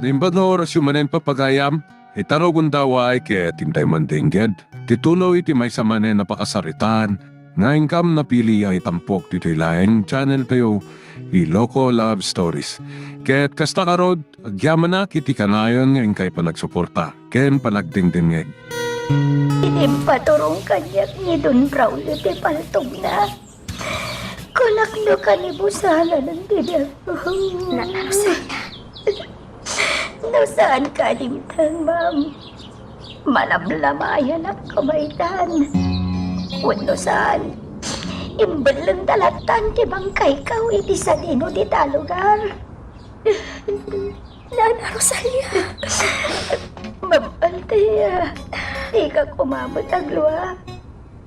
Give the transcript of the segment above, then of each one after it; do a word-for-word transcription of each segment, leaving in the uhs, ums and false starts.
Naimbag nga orasyo manen, papagayam, ita rugonda uay ket intay mandengngeg ti tuloy iti maysa manen a pakasaritaan nga inkam napili a itampok ditoy laeng channel tayo, Iloko Love Stories. Ket kasta ngarud, agyamanak iti kanayon nga inkay panagsuporta ken panagdengdengngeg. Idi impaturong kaniak ni Don Braulio ti paltogna, kunak no kanibusanan ti biag. Nana Rosalia. No saan ka dimteng, ma'am, malamlamayanak kumaytan. Wenno saan, imbellengta lattan ti bangkaykaw iti sadino dita lugar. Nana Rosalia. Ma'am Althea, dika koma met aglua.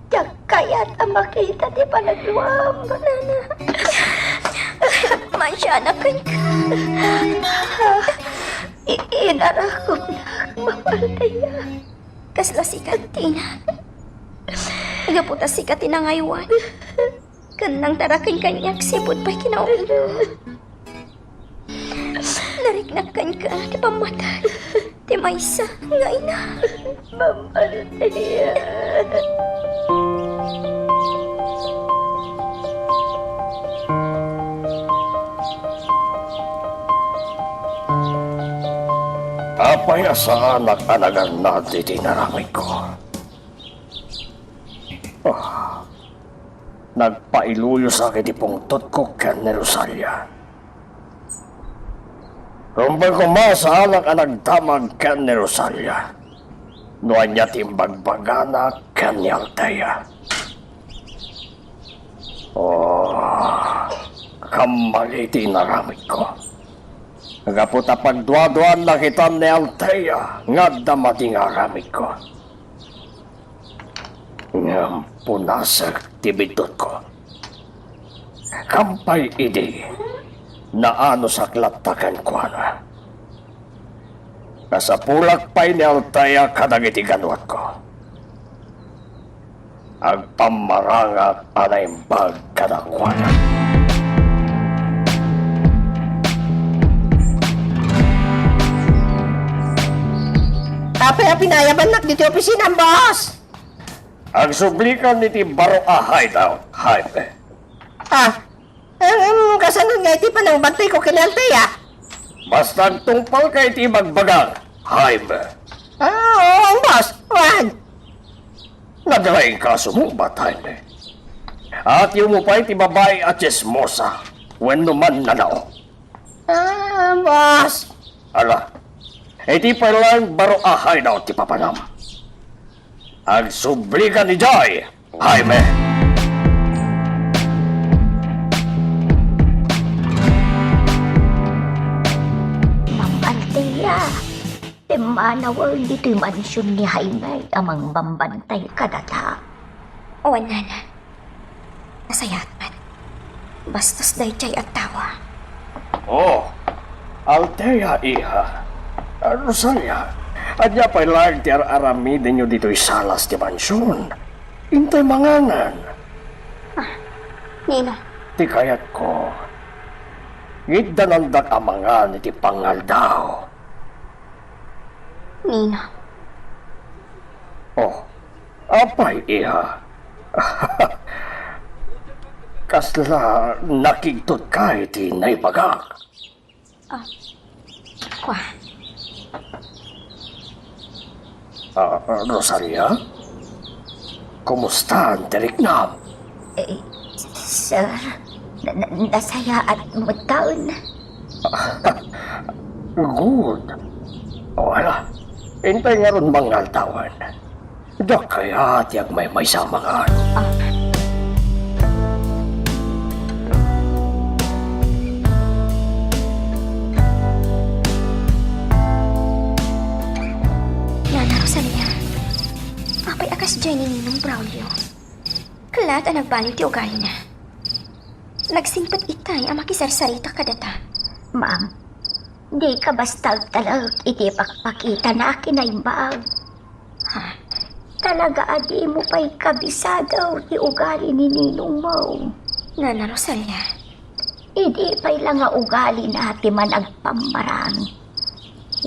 Diak kayat a makita ti panagluam, nana. Mansianak kenka. I-, inarakupnak, Ma'am Althea. Kasla sika, Tina. Gapu ta sika ti nangaywan. Ken nangtaraken kaniak sipud pay kinaubingko. Nariknak kenka ti pammatay ti maysa nga ina. Ma'am Althea. Apay a saanak a nagannad iti inaramidko? Ah, nagpailuyosak iti pungtotko ken ni Rosalia. Rumbeng koma, saanak a nagdamag ken ni Rosalia no ania ti imbagbagana ken ni Althea. Oh, kammali ti inaramidko. Gapu ta pagduaduaanna kita ni Althea nga adda madi nga aramidko. Ngem punasek ti biddutko. Kampay idi, naanusak latta kenkuana. Nasapulak pay ni Althea kadagiti ganuatko. Agpammarangak a naimbag kadakuada. Apay a pinayabannak ditoy opisinam, boss? Agsublikan iti baro a hideout, Jaime. Ah, em, em, kasano nga iti panangbantayko ken ni Althea? Basta agtungpalka iti ibagbagak, Jaime. Ah, oo, boss. Wen. Naglaingka a sumungbat, Jaime. Atiyawmo pay ti babai a tsismosa wenno mannanao. Ah, boss. Ala, iti pay laeng baro a hideout ti papanam. Agsublikan idiay, Jaime! Ma'am Althea, timmanawen ditoy mansion ni Jaime a mangbambantay kadata. Wen, nana. Nasayaat met. Bastas daydiay a tawa. Oh, Althea, iha. Ah, Rosalia, ania pay laeng ti ar-aramidenyo ditoy salas ti mansion? Intay mangangan. Ah, Nino? Ti kayatko, ngiddanandak a mangan iti pangaldaw. Nino? Oh, apay, iha? Kasla nakigtotka iti naibagak? Ah, kua. Ah, Rosalia? Kumusta ti riknam? Eh, sir, na, na, nasayaat metten. Good. O, ala, intay ngarud mangaldawan. Diak kayat ti agmaymaysa a mangan. Ah. Nana Rosalia, apay a kasdiay ni Ninong Braulio? Kellat a nagbaliw ti ugalina. Nagsingpet itay a makisarsarita kadata. Ma'am, dika basta agtalek iti ipakpakitana a kinaimbag. Ha? Talaga a dimo pay kabisado ti ugali ni ninongmo. Nana Rosalia. Idi pay la nga ugalina ti managpammarang.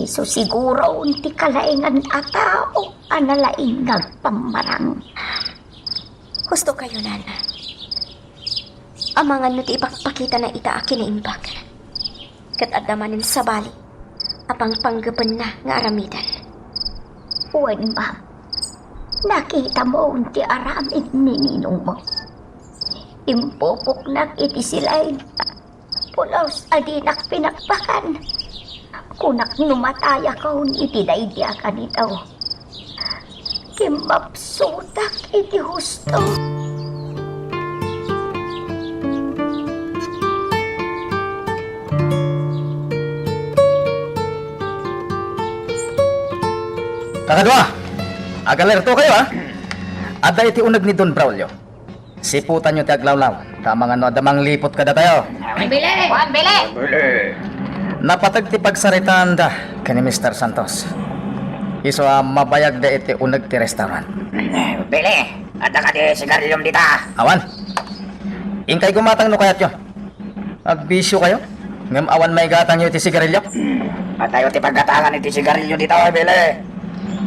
Isu siguron ti kalaingan a tao a nalaing nga agpammarang. Husto kayo, Nana. Amangan no ti ipakpakitana ita a kinaimbag. Ket adda manen sabali a pangpanggepenna nga aramiden. Wen, ma'am. Nakitam ti aramid ni ninongmo. Impupoknak iti silay. Pulos a dinak pinakpakan. Kunak no matayakon iti daydi a kanito. Kimmapsutak iti husto. Kakadua, agalerto kayo, ha? Adda iti uneg ni Don Braulio. Siputanyo ti aglawlaw, ta amangan no adda mangliput kadatayo. Juan Bele! Juan Bele! Napateg ti pagsaritaanda ken ni Mister Santos. Isu a mabayagda iti uneg ti restaurant. Bele, adda kadi sigarilyom dita? Awan. Inkay gumatang no kayatyo. Agbisyo kayo? Ngem awan maigatangyo iti sigarilyo? Adayo ti paggatangan iti sigarilyo ditoy, Bele.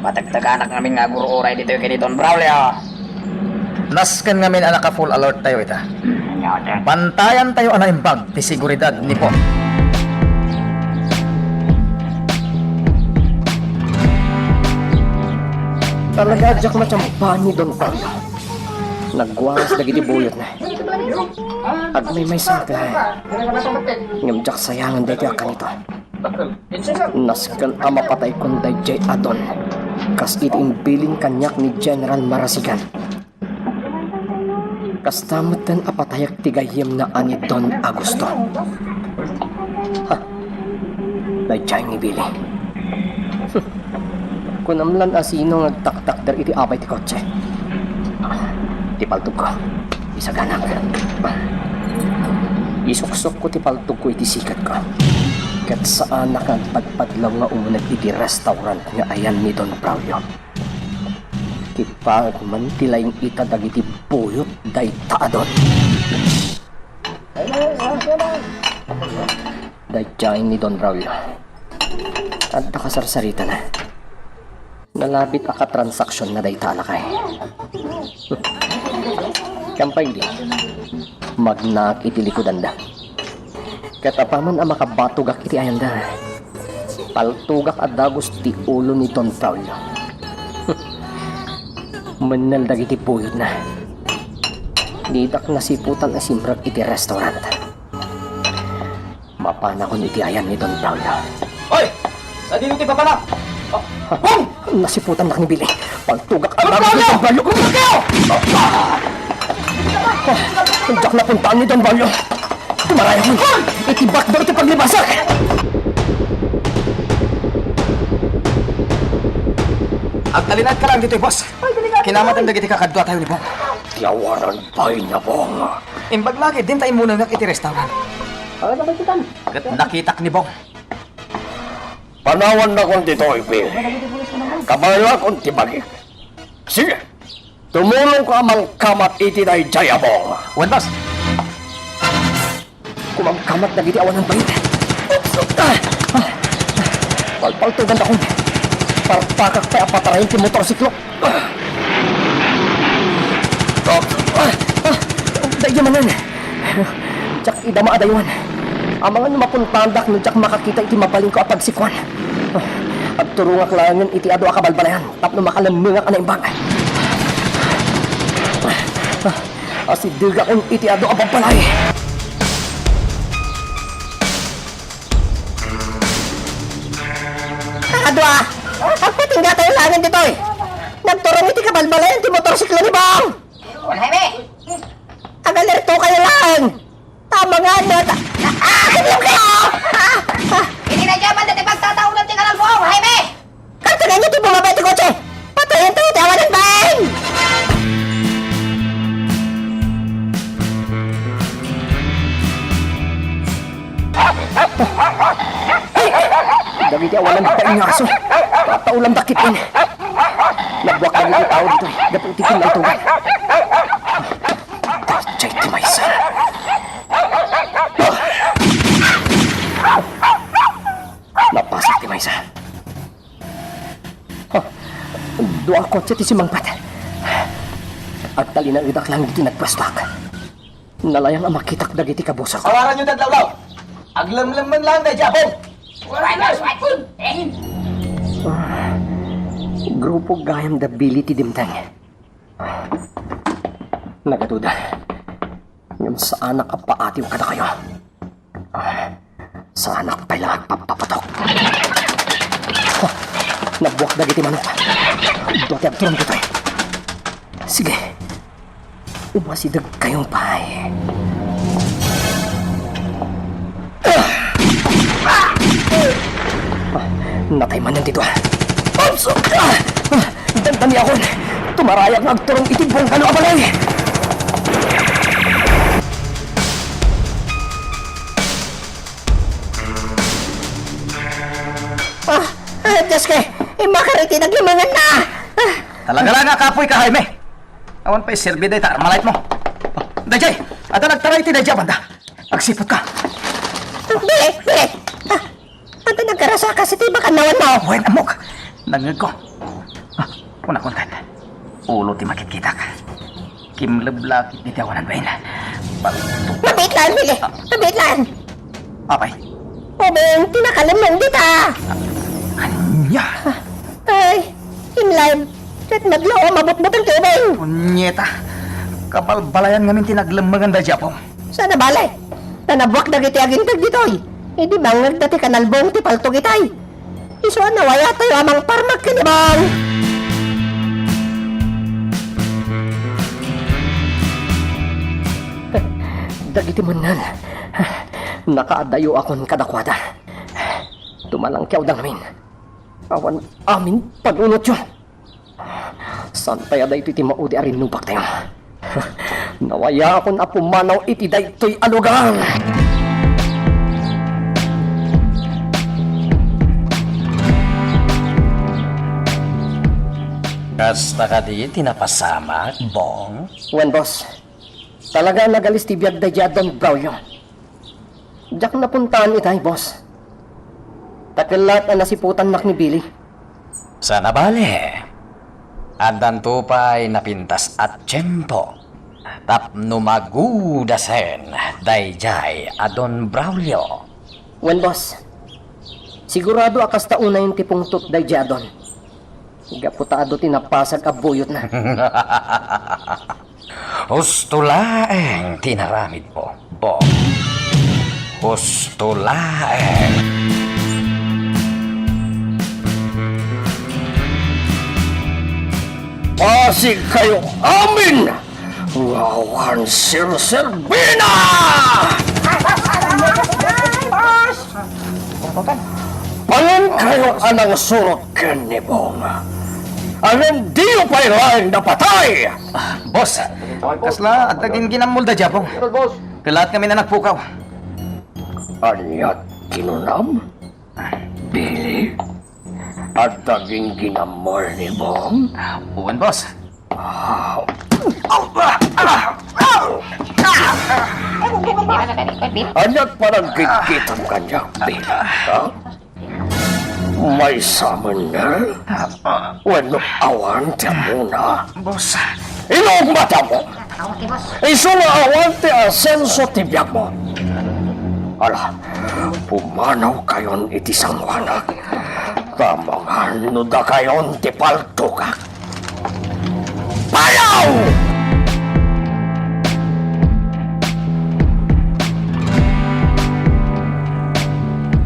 Pategteganak ngamin nga agur-uray ditoy ken ni Don Braulio. Nasken ngamin a naka-full alert tayo ita. Bantayan tayo a naimbag ti seguridad ni Bong. Talaga, diak matiampan ni Don Braulio. Nagwaras dagiti buyotna. Agmaymaysa nga, ngem diak sayangan daytoy a kanito. Nasken a mapataykon daydiay a Don, kas iti imbilin kaniak ni General Marasigan. Kasta metten a patayak ti gayyemna a ni Don Augusto. Ha? Daydiay ni Billy. Kunam lan a sino nga agtaktakder iti abay ti kotse. Ti paltogko, isaganak. Isuksokko ti paltogko iti sikatko. Ket saanak nga agpadpadlaw nga umuneg iti restaurant nga ayan ni Don Braulio. Kipaag man ti laing ita dagiti buyot dayta a Don. Daydiay ni Don Braulio. Adda kasarsaritana. Nalabit a katransaksionna dayta a lakay. Kampay idi, magnaak iti likudanda. Ket apaman a makabatogak iti ayanda, paltogak a dagus ti ulo ni Don Braulio. Mennel dagiti buyotna. Didak nasiputan a simrek iti restaurant. Mapanakon iti ayan ni Don Braulio. Oy! Sadino ti papala? Ah, Bong! Nasiputannak ni Billy. Paltogak a Don dagus ni Braulio! Don Braulio! Gumagay kayo! Ah, diak napuntaan ni Don Braulio. Tumarayakon. Iti bakdo iti paglibasak. Agtalinaedka lang ditoy, boss. Kinamatan dagiti kakadua tayo ni Bong. Ti awanan pay ni Bong. Imbag lagi, dinta immunengak iti restaurant. Ket nakitak ni Bong. Panawannakon ditoy, Bill. Kabaelakon ti bagik. Sige, tumulongka a mangkamat iti daydiay a Bong. Wen, boss. Kumamkamat dagiti awanan bain. Oops! Ah! Ah! Palpaltogandakon. Parpakak pay a patarayen ti motorsiklo. Ah! Oops! Ah! Ah! Daydi manen. Diak ida maadaywan. Amangan no mapuntaandak no diak makakita iti mabalinko a pagsikuan. Ah! Agturongak laengen iti adu a kabalbalayan tapno makalemmengak a naimbag. Ah! Ah! Asidegakon iti adu a babbalay. Adu a! Agpatingga tayo laengen ditoy! Nagturong iti kabalbalayan ti motorsiklo ni Bong! Juan Jaime! Agalerto kayo laeng! Tama nga na ta-, ah! Agaliw kayo! Ah! Ah! Iti na dyan, banda ti pagtataonan ti kanal mo, Jaime! Kantagan niyo ti bumaba iti kotse! Patayan tayo ti awanan bain! Dagiti awanan bain nga aso, pataolan da ketdin. Nabbuak dagiti tao ditoy, gapu iti pinaltugan. Daydiay ti maysa. Napasak ti maysa. Awan kotse ti simmangpet. Agtalinaedak lang iti nagpuestoak. Nalayang a makitak dagiti kabusor. Awaranyo ti aglawlaw. Aglemlemmen lang daydi Apong. Grupo gayam da Billy ti dimteng. Nagaduda. Ngem saanak a paatiw kadakayo. Saanak pay la agpappapatok. Nabuak dagiti manok. Dua ti agturong ditoy. Sige. Umasidegkayo pay. Natay manen ti dua. Oops! Dandaniakon! Tumarayak nga agturong iti bungkano a balay! Ah, ah, Diyos ko! Imbakar iti naglemengenna! Ah! Talaga la nga kapoyka, Jaime! Awan pay serbi dayta Armalite mo. Ah, daydiay! Adda nagtaray iti daydiay a banda! Agsiputka! Bili! Bili! Ah! Adda nagkarasakas iti bakannawanmo! Wen, ammok! Nangngegko! Ah, kunakon ket, ulo ti makitkitak. Kimleblakit iti awanan bain. Mabiit laeng, Bili! Mabiit laeng! Apay? Ubing ti nakalemmeng dita! Ania? Ay, inline! Ket madlaw a mabutbuteng ti ubing! Punyeta! Kabalbalayan ngamin ti naglemmengen daydi Apong. Saan a bale? Ta nabuak dagiti aginteg ditoy. Idi mangngegda ti kanalbong ti paltog itay. Isu a nawayatayo a mangparmak ken ni Bong. Dagiti mennel, nakaadayoakon kadakuada. Tumalangkiawda ngamin. Awan amin panunotyo. Saan pay a daytoy ti maudi a rinnubaktayo. Nawayaakon a pumanaw iti daytoy a lugar. Kasta kadi ti napasamak, Bong? Wen, boss. Talaga a nagalis ti biag daydi a Don Braulio. Diak napuntaan itay, boss. Ta kellat a nasiputannak ni Billy. Saan a bale, addanto pay napintas a tiempo tapno magudasen daydiay a Don Braulio. Wen, boss. Sigurado a kasta unayen ti pungtot daydiay a Don. Gapu ta adu ti napasag a buyotna. Husto laeng ti inaramidmo, Bong. Husto laeng. Pasigkayo amin nga awan serserbina! Panunkayo a nangsurot ken ni Bong. Ngem diyo pay laeng napatay! Ah, boss, kasla adda gingginammoldaydi Apong. Kellat ngamin a nagpukaw. Ania ti kinunam? Billy? Adda gingginammo ni Bong? Wen, boss. Ania ti panagkitkitam kaniak, Billy? Ha? Maysa mennen? Wenno awan ti ammona? Boss. Inuk matamo! Isu nga awan ti asenso ti biagmo. Ala, pumanawkayon iti sangoanak. Ta mangan no dakayon ti paltogak. Panaw!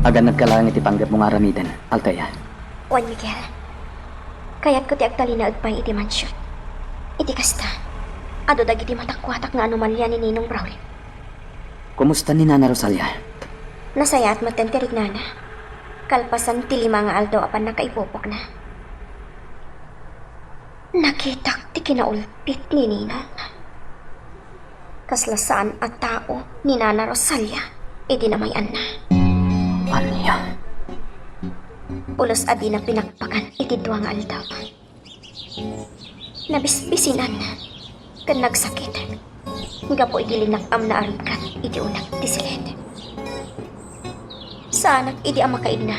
Agannadka laeng iti panggepmo nga aramiden, Althea. Wen, Miguel. Kayatko ti agtalinaed pay iti mansion. Iti kasta, adu dagiti matakuatak nga anomalia ni Ninong Braulio. Kumusta ni Nana Rosalia? Nasayaat metten ti rignana. Kalpasan ti lima nga aldaw a pannakaipupokna, nakitak ti kinaulpit ni Ninong. Kasla saan a tao ni Nana Rosalia idi namay-anna. Ania? Pulos a dina pinakpakan iti dua nga aldaw. Nabisbisinan ken nagsakit gapu iti linak-amna a rikkat iti uneg ti siled. Saanak idi a makaigna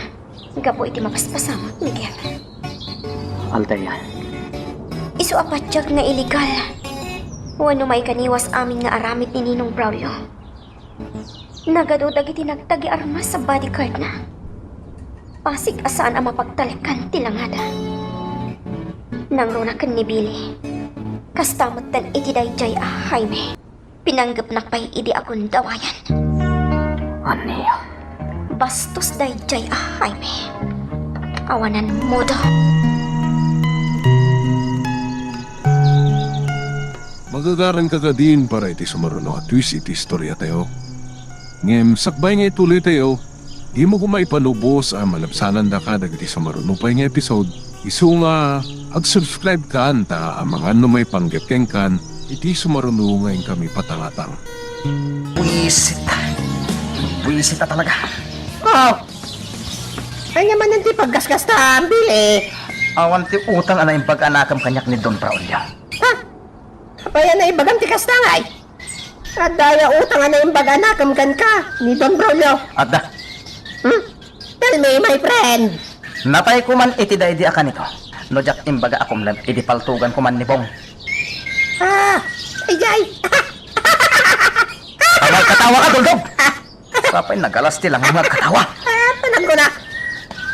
gapu iti mapaspasamak, Miguel. Althea, Isu a patiek nga illegal wenno maikaniwas amin nga aramid ni Ninong Braulio. Nagadu dagiti nagtagiarmas a bodyguardna. Pasig a saan a mapagtalekkan ti langada. Nangruna ken ni Billy. Kasta metten iti daydiay a Jaime. Pinanggepnak pay idi agundawayan. Ania? Bastos daydiay a Jaime. Awanan modo. Magagaranka kadin para iti sumaruno a twist iti istoriatayo. Ngem sakbay nga ituloytayo, dimo koma ipalubos a malabsanandaka dagiti sumaruno pay nga episode. Isu nga ag-subscribe kan ta amangan no maipanggep kenkan iti sumaruno nga inkami patangatang. Buisit. Buisit a talaga. Oh! Ania manen ti paggasgastam, Billy? Awan ti utang a naimbag a nakem kaniak ni Don Braulio. Ha? Apay a naibagam ti kasta ngay? Adda aya utang a naimbag a nakem kenka ni Don Braulio? Adda. Hmm? Tell me, my friend. Natay koman iti daydi a kanito. No diak imbaga a kumlem idi paltugan koman ni Bong. Ah, ay, ay. Awan katawa ka, Duldog! Sapay nagalas ti langaw nga agkatawa. Ah, panagkunak.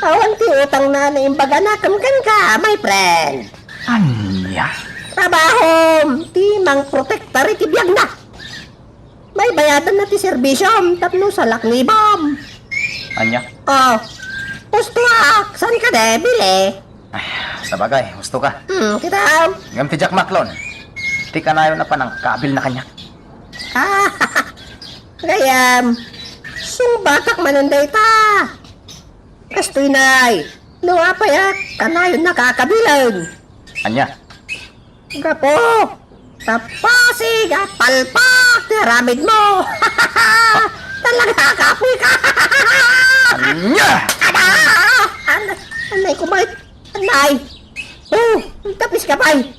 Awan ti utang na naimbag a nakem kenka, my friend. Ania? Trabahom ti mangprotektar iti biagna. Maybayadanna ti serbisyom tapno salaknibam. Ania? Oh, husto ak. Saan ka, debil eh? Ay, sabagay, husto ka. Hmm, kita. Ngem ti Jack Maclon, ti kanayon a panangkabilna kaniak. Ah, gayam, sungbatak manen dayta. Kastoy nay, no apay a kanayon a kakabilen. Ania? Gapu ta pasig a palpak ti aramidmo. Talaga, kapoy ka. Ania? Ada! An-, anay ko, bay. Anay. Oh, tapis ka, bay.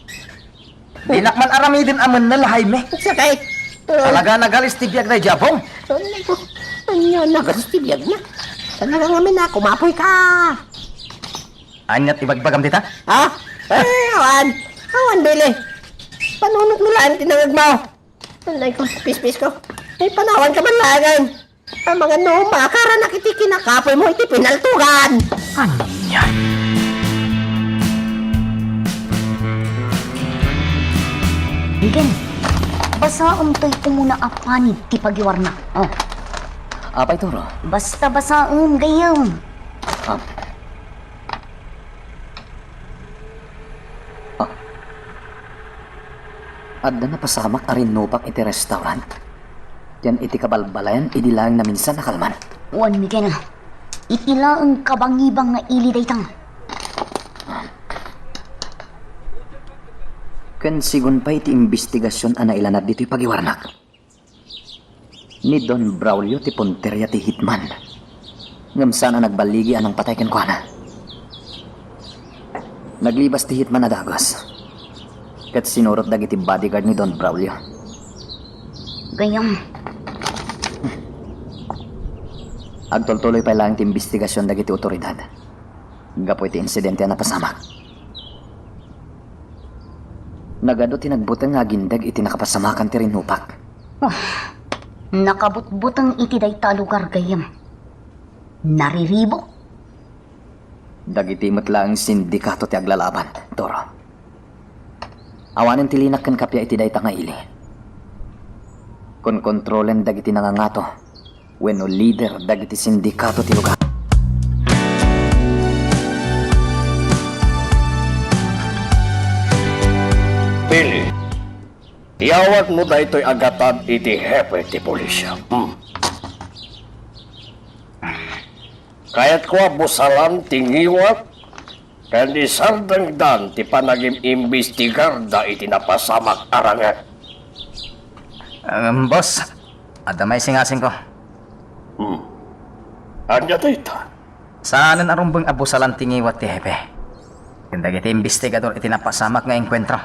Dinak man aramiden a mennel, Jaime. Sakit. Talaga nagalis ti biag daydi a Bong. Anay ko. Ania nagalis ti biagna? Talaga ngamin a kumapoy ka. Aniat ibagbagam dita? Ha? Eh, awan. Awan, Billy. Panunotmo laeng ti nangegmo. Anay ko, pispis ko. Ay, panawan ka man laengen. Amangan no, makaranak iti kinakapoymo iti pinaltugan. Ania? Bigen, basaem toy umuna a panid ti pagiwarna. Oh. Apay, Toro? Basta basaem, gayyem. Ah. Ah. Adda napasamak a rinnupak iti restaurant? Yan iti kabalbalayan idi laeng naminsan a kalman. Wen, Miguel, iti laeng kabangibang nga ili dayta. Ken sigun pay iti imbestigasion a nailanad ditoy pagiwarnak. Ni Don Braulio ti punteria ti hitman, ngem saan a nagballigi a nangpatay kenkuana. Naglibas ti hitman a dagus, ket sinurot dagiti bodyguard ni Don Braulio. Gayam. Agtultuloy pay laeng ti imbestigasion dagiti otoridad gapu iti insidente a napasamak. Nagadu ti nagbuteng nga agindeg iti nakapasamakan ti rinnupak. Ah, nakabutbuteng iti dayta a lugar, gayyem. Nariribuk. Dagiti met laeng sindikato ti aglalaban, Toro. Awanen ti linak ken kappia iti dayta nga ili. Konkontrolen dagiti nangangato wenno lider dagiti sindikato ti lugar. Billy, iyawatmo daytoy a gatad iti hepe ti pulisya. Hmm. Kayatko a busalan ti ngiwat ken isardengdan ti panagim-imbestigarda iti napasamak a ranget. Em, boss, adda maisingasingko. Hmm. Ania dayta? Saanen a rumbeng a busalan ti ngiwat ti hepe ken dagiti imbestigador iti napasamak nga engkuentro.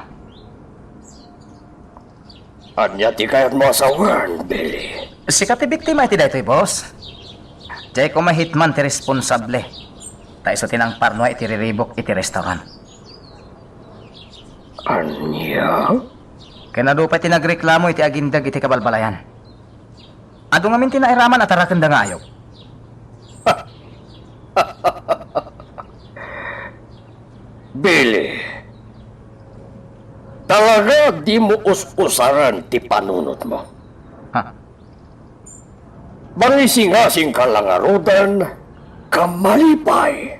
Ania ti kayatmo a sawen, Billy? Sika ti biktima iti daytoy, boss. Diay koma hitman ti responsable, ta isu ti nangparnua iti riribuk iti restaurant. Ania? Ken adu pay ti nagreklamo iti agindeg iti kabalbalayan. Adu ngamin ti nairaman a tarakenda nga ayup. Billy, talaga dimo us-usaren ti panunotmo. Ha? Mangisingasingka la ngaruden, ket malipay.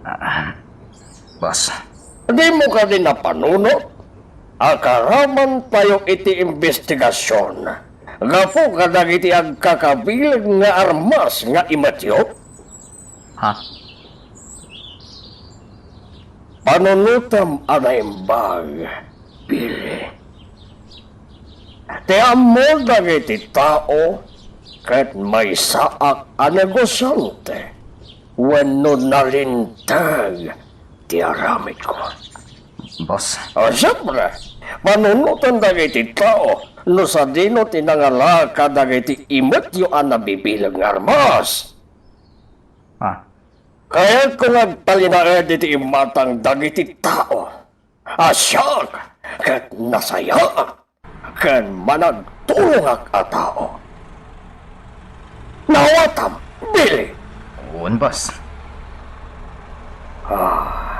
Ah, boss. Dimo kadi napanunot a karamantayo iti imbestigasion gapu kadagiti agkakabileg nga armas nga imetyo? Ha? Panunotem a naimbag, Billy. Ti ammo dagiti tao ket maysaak a negosiante wenno nalinteg ti aramidko. Boss. O, siempre, panunoten dagiti tao no sadino ti nangala kadagiti imetyo a nabibileg nga armas. Ah. Kayatko nga agtalinaed iti imatang dagiti tao a siak ket nasayaat ken managtulongak a tao. Naawatam, Billy? Wen, boss. Ah.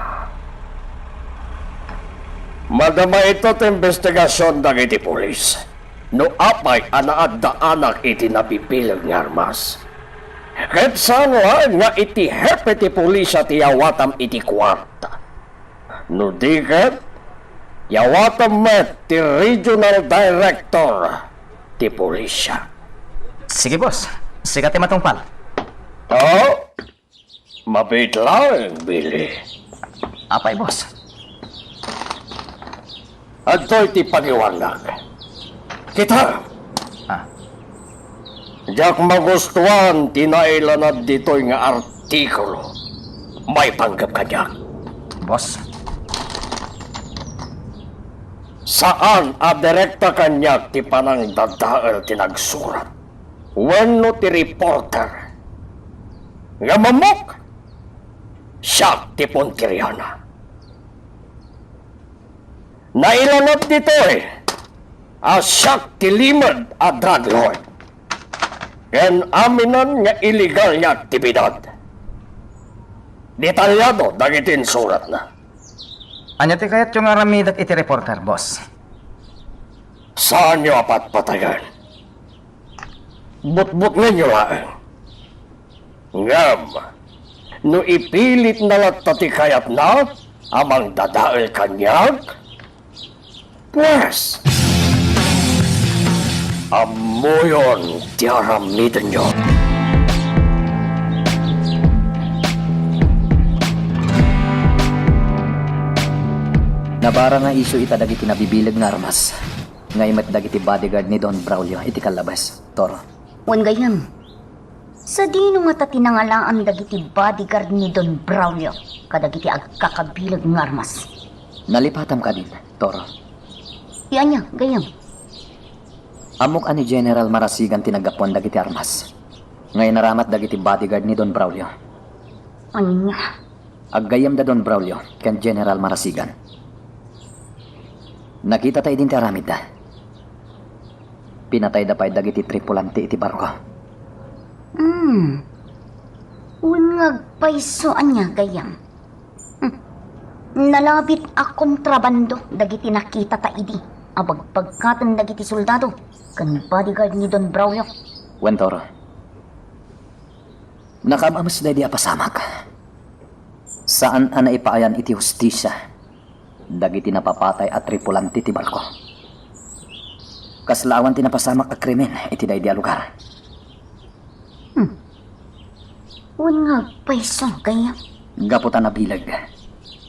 Madama ita ti imbestigasion dagiti pulis no apay a naaddaanak iti nabibileg nga armas. Ket saan laeng nga iti hepe ti pulisya ti yawatam iti kuarta. No di ket, yawatam met ti regional director ti pulisya. Sige, boss. Sika ti matungpal. Oh? Mabiit laeng, Billy. Apay, boss? Adtoy ti pangiwannak. Kita! Ah. Diak magustuan ti nailanad ditoy nga artikulo. Maipanggep kaniak. Boss? Saan a direkta kaniak ti panangdadael ti nagsurat wenno ti reporter. Ngem ammok, siak ti punteriana. Nailanad ditoy a siak ti limed a drug lord ken aminan nga illegal nga aktibidad. Detalyado dagiti insuratna. Ania ti kayatyo nga aramidek iti reporter, boss? Saanyo a patpatayen. Butbutngenyo laeng. Ngem, no ipilitna latta ti kayatna a mangdadael kaniak, pues, ammoyon ti aramidenyo. Nabara nga isu ita dagiti nabibileg nga armas nga imet dagiti bodyguard ni Don Braulio iti kallabes, Toro. Wen gayyem, sadino ngata ti nangalaan dagiti bodyguard ni Don Braulio kadagiti agkakabileg nga armas? Nalipatam kadin, Toro. Ti ania, gayyem? Ammok a ni General Marasigan ti naggapuan dagiti armas nga inaramat dagiti bodyguard ni Don Braulio. Ania? Aggayyemda Don Braulio ken General Marasigan. Nakitata idin ti aramidda. Pinatayda pay dagiti tripulante iti barko. Hmm. Wen nga agpayso ania gayyem. Hmm. Nalabit a kontrabando dagiti nakitata idi a bagbagkaten dagiti soldado ken bodyguard ni Don Braulio. Wen, Toro. Nakaam-ames daydi a pasamak. Saan a naipaayan iti hustisia dagiti napapatay a tripulante ti barko. Kasla awan ti napasamak a krimen iti daydi a lugar. Hmm. Wen nga agpayso gayyem. Gapu ta nabileg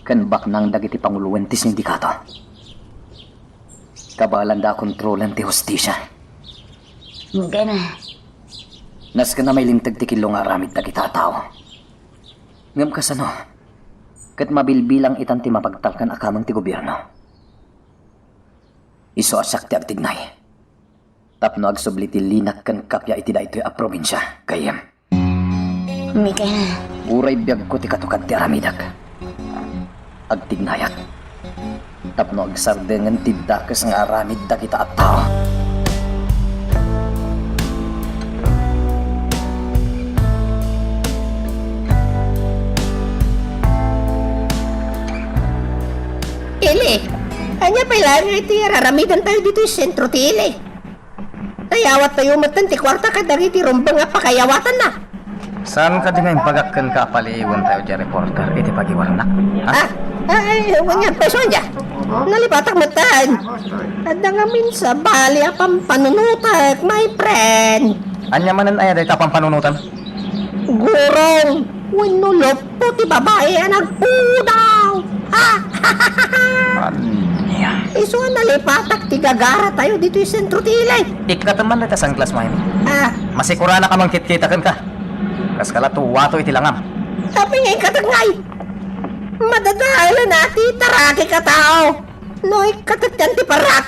ken baknang dagiti panguloen ti sindikato. Kabaelanda a kontrolen ti hustisia. Miguel. Nasken a mailinteg ti killo nga aramid dagita a tao. Ngem kasano ket mabilbilang itan ti mapagtalkan a kameng ti gobierno? Isu a siak ti agtignay tapno agsubli ti linak ken kappia iti daytoy a probinsia, gayyem. Miguel. Uray biagko ti katukad ti aramidek, agtignayak. tapno agsardengen ti dakes nga aramid dagita a tao. Ili, ania pay laeng nga iti araramidantayo ditoy sentro ti ili? Ayawattayo metten ti kuarta kadagiti rumbeng a pakayawatanna. Saan kadi nga imbagak kenka a paliiwentayo diay reporter iti pagiwarnak? Ha? Ah, ay, wen nga, payso ania? Nalipatak metten. Adda ngamin sabali a pampanunotek, my friend. Ania manen aya dayta a pampanunotem? Gurong wenno luppo ti babai a nagpudaw. Ha? Ania? Isu a nalipatak ti gagaratayo ditoy sentro ti ili. Ikkatem man dayta sunglassmo, Jaime. Ah. Masikuranak a mangkitkita kenka. Kaskala tuwato iti langam. Apay nga ikkatek ngay? Madadaelen a ti tarakek a tao no ikkatekkan ti parrak.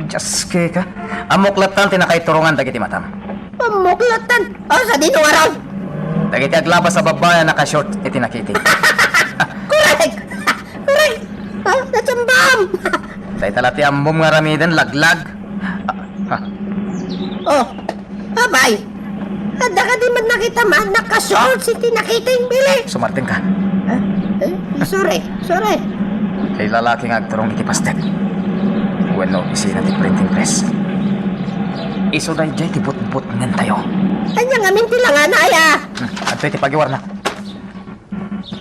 Dios, keka. Ammok lattan ti nakaiturongan dagiti matam. Ammok lattan? O, sadino ngarud? Dagiti aglabas a babbai a naka-short iti nakiting. Korek! Korek! Ah, natsambam! Dayta la ti ammom nga aramiden, laglag. Ah, ah. Oh, Abay, adda kadi met nakita man naka-shorts iti nakiting, Bili? Sumartengka. Ah, eh, sorry, sorry. Ti lalaki nga agturong iti pastek wenno opisina ti printing press. Isu daydiay ti butbutngentayo. Ania ngamin ti langana, aya? Hmm, adtoy ti pagiwarnak.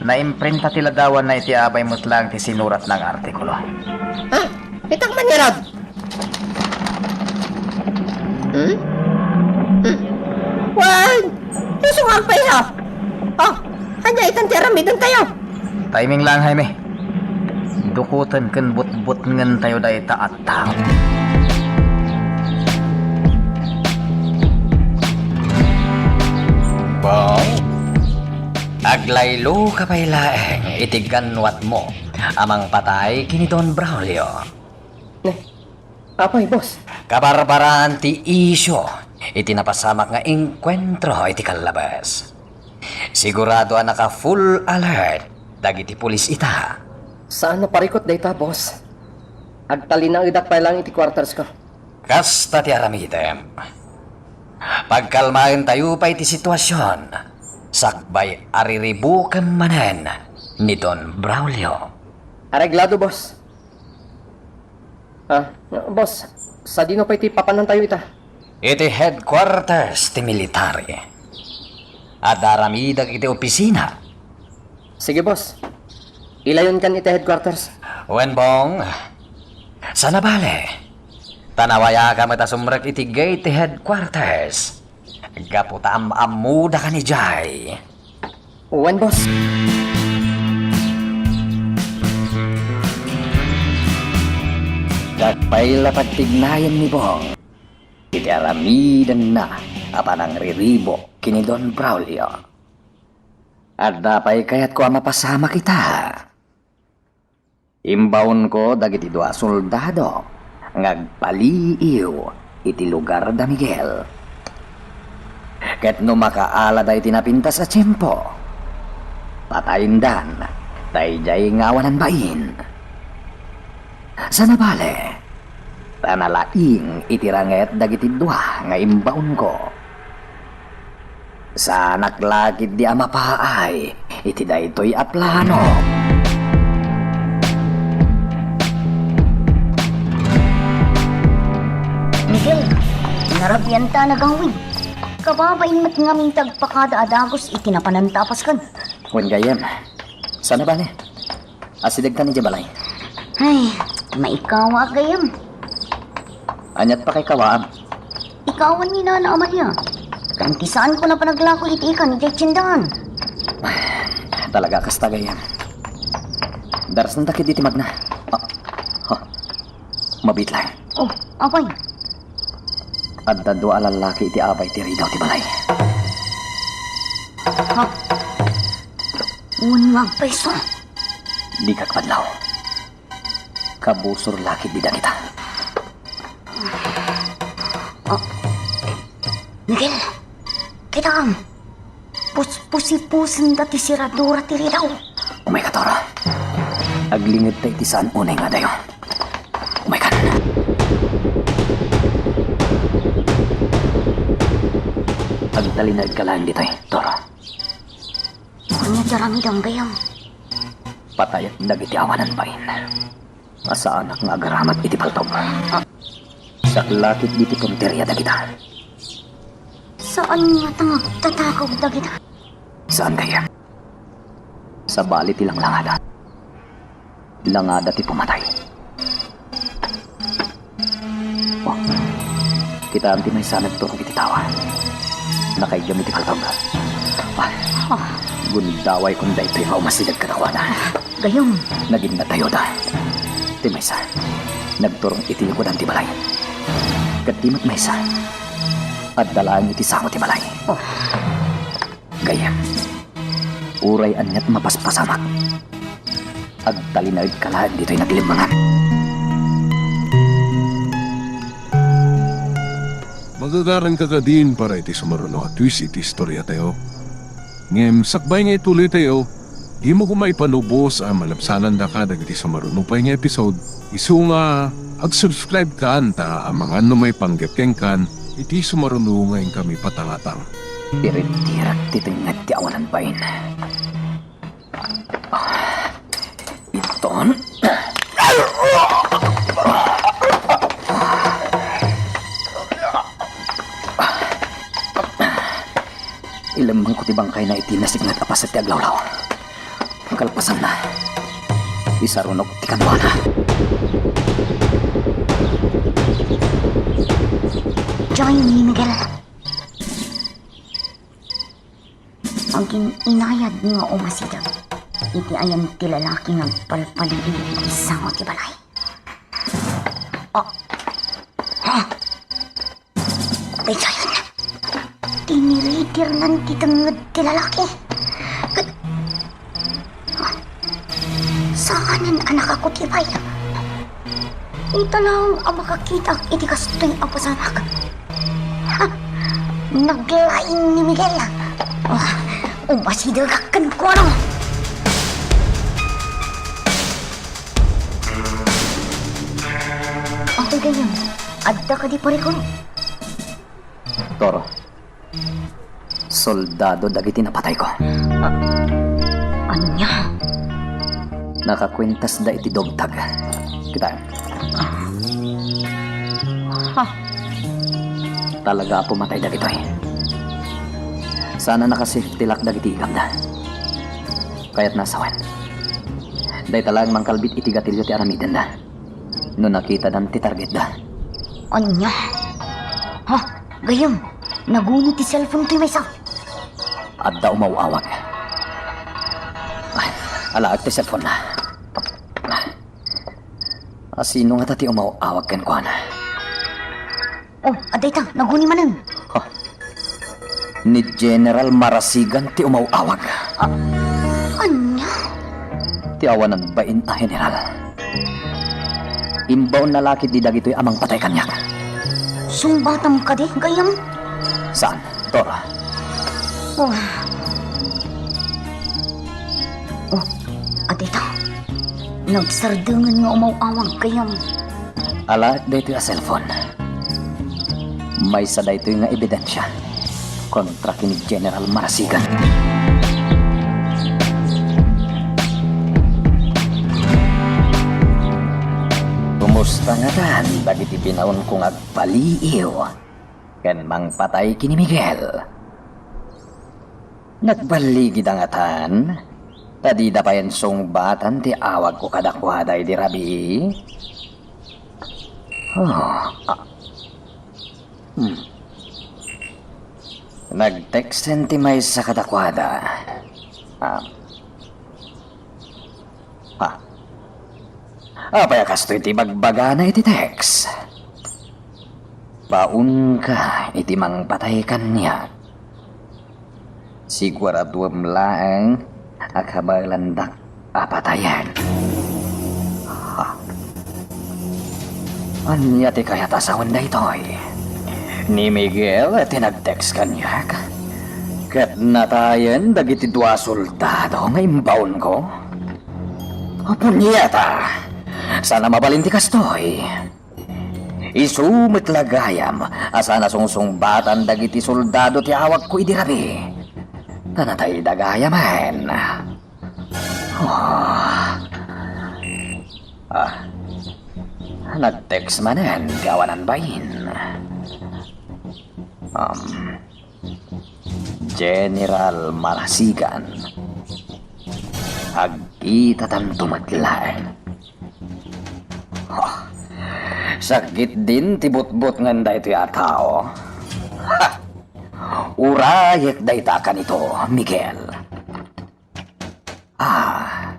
Naimprinta ti ladawanna iti abay met laeng ti sinuratna nga artikulo. Ha? Itak man ngarud. Hmm? Hmm. Wen, isu nga agpayso. Oh, ania itan ti aramidentayo? Timing lang, Jaime. Dukoten ken butbutngentayo dayta a tao. Ba? Aglayloka pay laeng iti ganwatmo a mangpatay ken ni Don Braulio. Ne, apay, boss? Kabarbaraan ti isyu iti napasamak nga engkuentro iti kallabes. Sigurado a naka-full alert dagiti pulis ita. Saan a parikut dayta, boss. Agtalinaedak pay laeng iti quartersko. Kasta ti aramidem. Pagkalmaentayo pay ti situasion, sakbay a riribukem manen ni Don Braulio. Areglado, boss. Ah, boss, sadino pay ti papanantayo ita? Iti headquarters ti military. Adda aramidek iti opisina. Sige, boss. Ilayonkan iti headquarters. Wen, Bong, saan a bale. Ta nawayaka met a sumrek iti gate ti headquarters. Gapu ta am-ammodaka idiay. Wen, boss. Diak pay la pagtignayen ni Bong iti aramidenna a panangriribuk ken ni Don Braulio. Adda pay kayatko a mapasamak ita. Imbaonko dagiti dua a soldado nga agpaliiw iti lugar da Miguel. Ket no makaalada iti napintas a tiempo, patayendan daydiay nga awanan bain. Saan a bale, ta nalaing iti ranget dagiti dua nga imbaonko. Saanak la ketdi a mapaay iti daytoy a plano. Miguel, narabianta a nagawid. Kababain met ngamin ti agpakada a dagus iti napananta a pasken. Wen gayyem, saan a bale. Asidegkan idiay balay. Ay, maikawaak gayyem. Aniat pakaikawaam? Ikawan ni Nana Amalia. Kanti saanko a panaglako iti ikan idiay tiendahan. Talaga, kasta gayyem. Darasnanta ketdi ti magna. Ah, ha. Mabiit laeng. Oh, apay? Adda dua a lallaki iti abay ti ridaw ti balay. Ha? Wen nga agpayso. Dika agpadlaw. Kabusor la ketdi dagita. Ah. Miguel, kitaem. Puspusipusen da ti seradura ti ridaw. Umay, Katoro. Aglingedta iti saan unay nga adayo. Umaykan. Agtalinaedka laeng ditoy, Toro. Ania ti aramidem, gayyem? Patayek dagiti awanan bain. Saanak nga agaramat iti paltog. Saklakit ditoy punteria dagita. Saan ngata nga agtatakaw dagita? Saan, gayyem? Sabali ti langlangada, langada ti pumatay. Oh, kitaem ti maysa nagturong iti tawa. Nakaiggam iti paltog. Ah, ah, gundaway kon daytoy nga umasideg kadakuada. Gayyem. Nagin nadayoda. Ti maysa, nagturong iti likudan ti balay. Ket ti met maysa, adda laeng iti sango ti balay. Oh. Gayyem, uray aniat mapaspasamak, agtalinaedka laeng ditoy naglimmangan. Magagaranka kadin para iti sumaruno a twist iti istoriatayo. Ngem sakbay nga ituloytayo, dimo koma ipanubos a malabsanandaka dagiti sumaruno pay nga episode. Isu nga ag-subscribe kan ta amangan no maipanggep kenkan iti sumaruno nga inkami patangatang. Irittirak ti tengnged ti awanan bain. Iton. Ilemmengko ti bangkayna iti nasiknget a paset ti aglawlaw. Kalpasanna, isarunok ti kaduana. Joy ni Miguel. Agin-inayad nga umasideg iti ayan ti lalaki nga agpalpaliliw iti sango ti balay. Ah. Ha? Daytoyen, tiniritirnan ti tengnged ti lalaki. Ket, ah, saanen a nakakutipay. Ita laeng a makakitak iti kastoy a pasamak. Ha? Naglaing ni Miguel. Ah, umasidegak kenkuana. Apay gayyem, adda kadi parikut? Toro, soldado dagiti napatayko. A-, ania? Nakakuentasda iti dogtag. Kitaem. Ha? Talaga a pumatay dagitoy. Saan a naka-safety lock dagiti iggamda. Kayatna a sawen, dayta laeng mangkalbit iti gatilio ti aramidenda no nakitadan ti targetda. Ania? Ha? Gayyem, naguni ti cellphone ti maysa. Adda umaw-awag. Ay, alaek ti cellphone na. A, sino ngata ti umaw-awag kenkuana? Oh, adda ita, naguni manen. Ha? Ni General Marasigan ti umaw-awag. A-, ania? Ti awanan bain a general. Imbaonna la ketdi dagitoy a mangpatay kaniak. Sungbatam kadi, gayyem? Saan, Tora? Oh. Oh, adda ita. Nagsardengen nga umaw-awag, gayyem. Alaek daytoy a cellphone. Maysa daytoy nga ebidensia kontra ken ni General Marasigan. Kumusta ngatan dagiti binaonko nga agpaliiw ken mangpatay ken ni Miguel? Nagballigida ngatan ta dida payen sungbatan ti awagko kadakuada idi rabii? Oh, ah. Hmm. Nag-texten ti maysa kadakuada. Ah. Ah. Apay a kastoy ti ibagbagana iti text? Baonka iti mangpatay kaniak. Siguraduem laeng a kabaelandak a patayen. Ha? Ania ti kayat a sawen daytoy? Ni Miguel ti nag-text kaniak, ket natayen dagiti dua a soldado nga imbaonko? Punyeta! Saan a mabalin ti kastoy. Isu met la gayam a saan a sungsungbatan dagiti soldado ti awagko idi rabii. Ta natayda gayamen. Ah. Ah. Nag-text manen ti awanan bain. Um, General Marasigan. Agkitatanto met laeng. Huh. Sakgitdin ti butbutngen daytoy a tao. Ha! Urayek dayta a kanito, Miguel. Ah,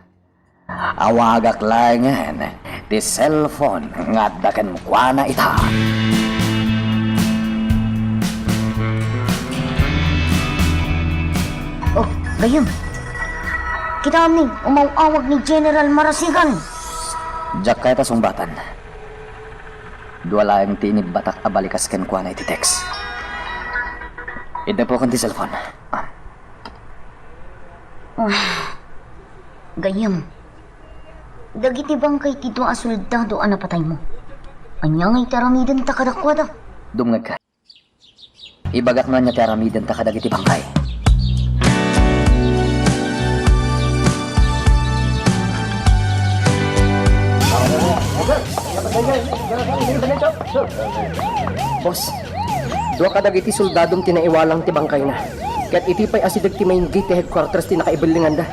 awagak laengen ti cellphone nga adda kenkuana ita. Oh, gayyem. Kitaem ni, umaw-awag ni General Marasigan. Diak kayat a sungbatan. Dua laeng ti inibbatak a balikas kenkuana iti text. Iddapuken ti cellphone. Ah. Ah, gayyem. Dagiti bangkay ti dua a soldado a napataymo, ania ngay ti aramidenta kadakuada? Dumngegka. Ibagak no ania ti aramidenta kadagiti bangkay. Boss, dua kadagiti soldadom ti naiwalang ti bangkayna. Ket iti pay asideg ti main gate ti headquarters ti nakaibellinganda.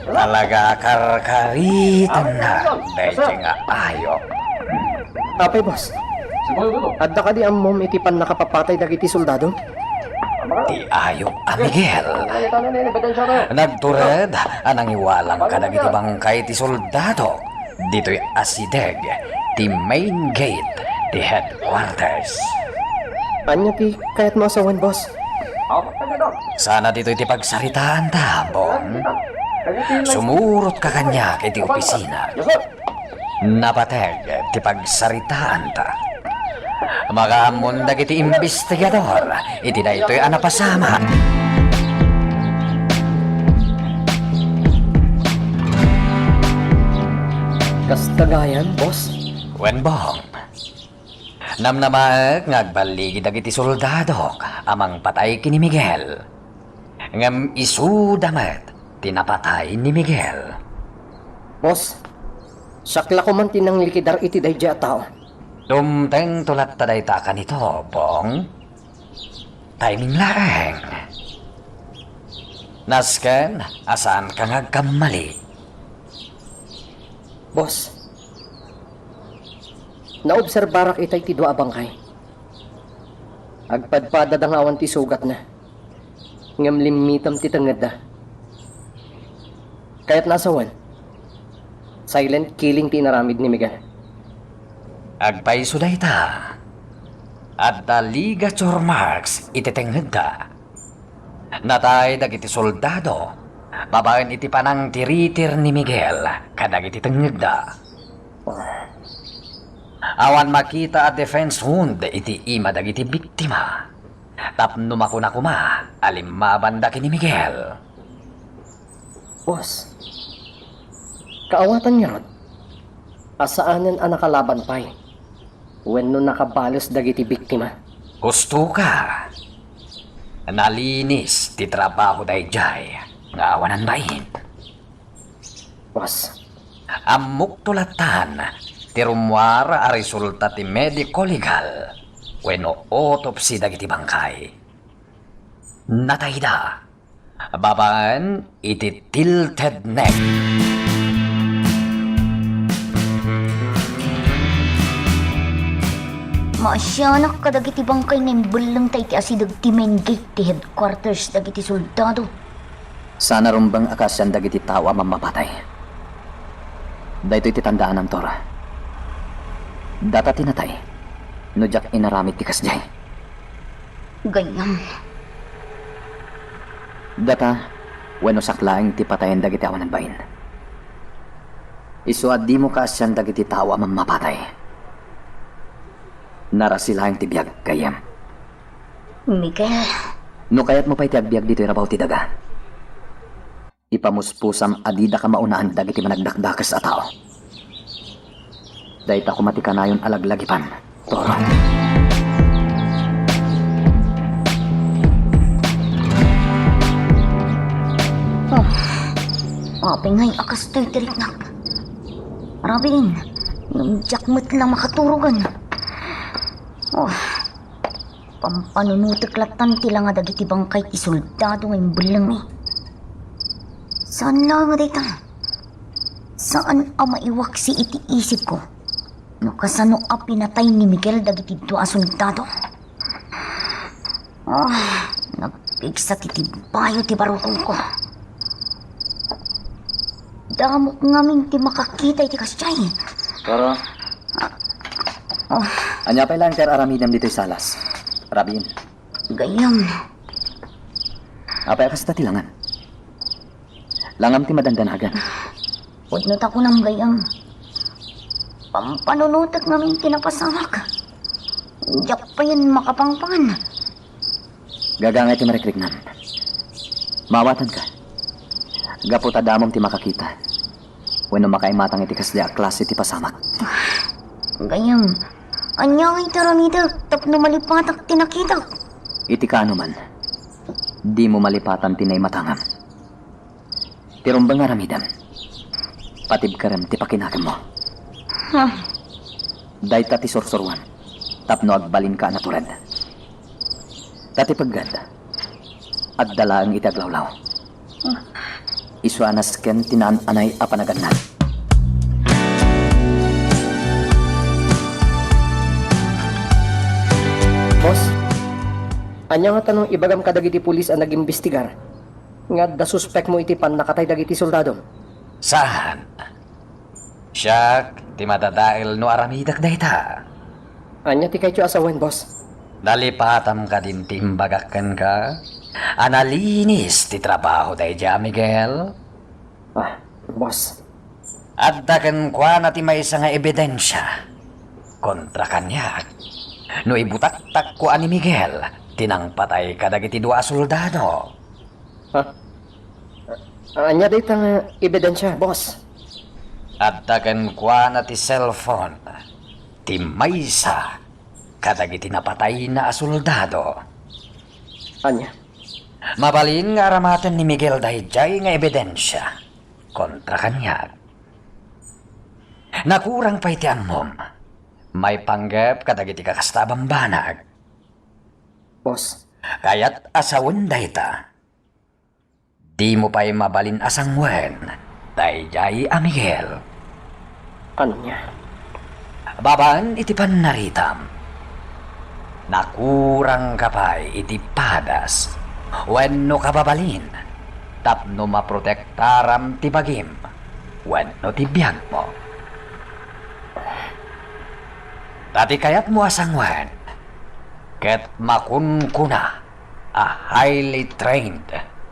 Talaga karkaritanna daytoy nga ayup. Apay, boss? Adda kadi ammom iti pannakapapatay dagiti soldado? Ti ayup a Miguel. Nagtured a nangiwalang kadagiti bangkay ti soldado ditoy asideg ti main gate ti headquarters. Ania ti kayatmo a sawen, boss? Sana ditoy ti pagsaritaanta, Bong. Sumurotka kaniak iti opisina. Napateg ti pagsaritaanta. Makaammon dagiti imbestigador iti daytoy a napasamak. Kasta gayam, boss? Wen, Bong. Namnamaek nga agballigi dagiti soldadok a mangpatay ken ni Miguel. Ngem isuda met ti napatay ni Miguel. Boss, siak la koman ti nanglikidar iti daydiay a tao. Dumtengto latta dayta a kanito, Bong. Timing laeng. Nasken a saanka nga agkammali. Boss, naobserbarak itay ti dua a bangkay. Agpadpadada nga awan ti sugatna. Ngem limmitem ti tengngedda. Kayatna a sawen, silent killing ti inaramid ni Miguel. Agpayso dayta. Adda ligature marks iti tengngedda. Natay dagiti soldado babaen iti panangtiritir ni Miguel kadagiti tengngedda. Awan makita a defense wound iti ima dagiti biktima. Tapno makuna koma a limmabanda ken ni Miguel. Boss, kaawatan ngarud a saanen a nakalaban pay wenno nakabales dagiti biktima? Husto ka. Nalinis ti trabaho daydiay nga awanan bain. Boss. Ammokto lattan ti rummuar a resulta ti medico-legal wenno autopsy dagiti bangkay. Natayda babaen iti tilted neck. Maasianak kadagiti bangkay nga imbellengta iti asideg ti main gate ti headquarters dagiti soldado. Saan a rumbeng a kaasian dagiti tao a mammapatay. Daytoy ti tandaananto. Data ti natay no diak inaramid ti kasdiay. Gayyem. Data wenno siak laeng ti patayen dagiti awanan bain. Isu a dimo kaasian dagiti tao a mammapatay. Narasi laeng ti biag, gayyem. Miguel. No kayatmo pay ti agbiag ditoy rabaw ti daga, Ipamuspusam a didaka maunaan dagiti managdakdakes a tao. Dayta koma ti kanayon a laglagipan, Toro. Oh, apay ngay a kastoy ti riknak? Rabin, ngem diak met la makaturogen. Oh, pampanunotek lattan ti langa dagiti bangkay ti soldado nga imbellengmi. Saan laeng a dayta? Saan a maiwaksi iti isipko no kasano a pinatay ni Miguel dagiti dua a soldado? Ah, nagpigsa ti tibayo ti barukongko. Damok ngamin ti makakita iti kasdiay. Pero, Oh, ania pay laeng ti ar-aramidem ditoy salas, Rabin? Gayyem. Apay a kasta ti langan? Langam ti madandanagan. Pudno ta kunam, gayyem. Pampanunotek ngamin ti napasamak. Diak payen makapangpangan. Gagangay ti marikriknam. Maawatanka. Gapu ta damom ti makakita wenno makaimatang iti kasdi a klase ti pasamak. Gayyem, ania ngay ti aramidek tapno malipatak ti nakitak? Iti kaano man, dimo malipatan ti naimatangam. Ti rumbeng nga aramidem, patibkerem ti pakinakemmo. Huh. Dayta ti sursuroam tapno agbalinka a natured. Ta ti pegged, adda laeng iti aglawlaw. Huh. Isu a nasken ti naan-anay a panagannad. Boss, ania ngata no ibagam kadagiti pulis a nagimbestigar nga adda suspekmo iti pannakatay dagiti soldadom? Saan? Siak ti madadael no aramidek dayta. Ania ti kayatyo a sawen, boss? Nalipatam kadin ti imbagak kenka a nalinis ti trabaho daydiay a Miguel? Ah, boss. Adda kenkuana ti maysa nga ebidensia kontra kaniak no ibutaktakko a ni Miguel ti nangpatay kadagiti dua a soldado. Ha? Ania dayta nga ebidensia, boss? Adda kenkuana ti cellphone ti maysa kadagiti napatayna a soldado. Ania? Mabalin nga aramaten ni Miguel daydiay nga ebidensia kontra kaniak. Nakurang pay ti ammom maipanggep kadagiti kakasta a bambanag. Boss. Kayat a sawen dayta. Dimo pay mabalin a sanguen daydiay a Miguel. Ania? Babaen iti pannaritam, nakurangka pay iti padas wenno kababalin tapno maprotektaram ti bagim wenno ti biagmo. Ta ti kayatmo a sanguen ket makunkuna a highly trained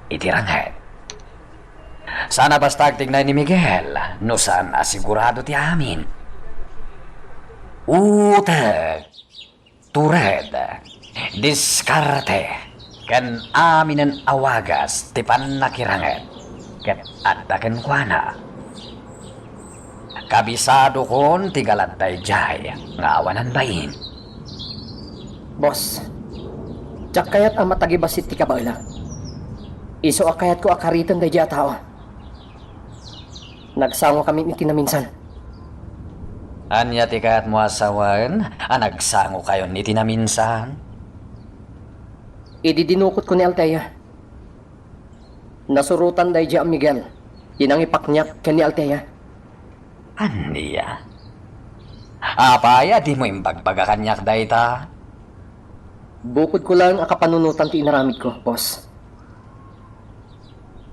iti ranget. Saan a basta agtignay ni Miguel no saan a sigurado ti amin. Utek, tured, diskarte, ken aminen a wagas ti pannakiranget ket adda kenkuana. Kabisadokon ti galad daydiay nga awanan bain. Boss, diak kayat a matagibassit ti kabaelak. Isu a kayatko a kariten daydiay a tao. Nagsangokamin iti naminsan. Ania ti kayatmo a sawen a nagsangokayon iti naminsan? Idi dinukotko ni Althea, nasurotan daydiay a Miguel ti nangipakniak ken ni Althea. Ania? Apay a dimo imbagbaga kaniak dayta? Bukodko laeng a kapanunotan ti inaramidko, boss.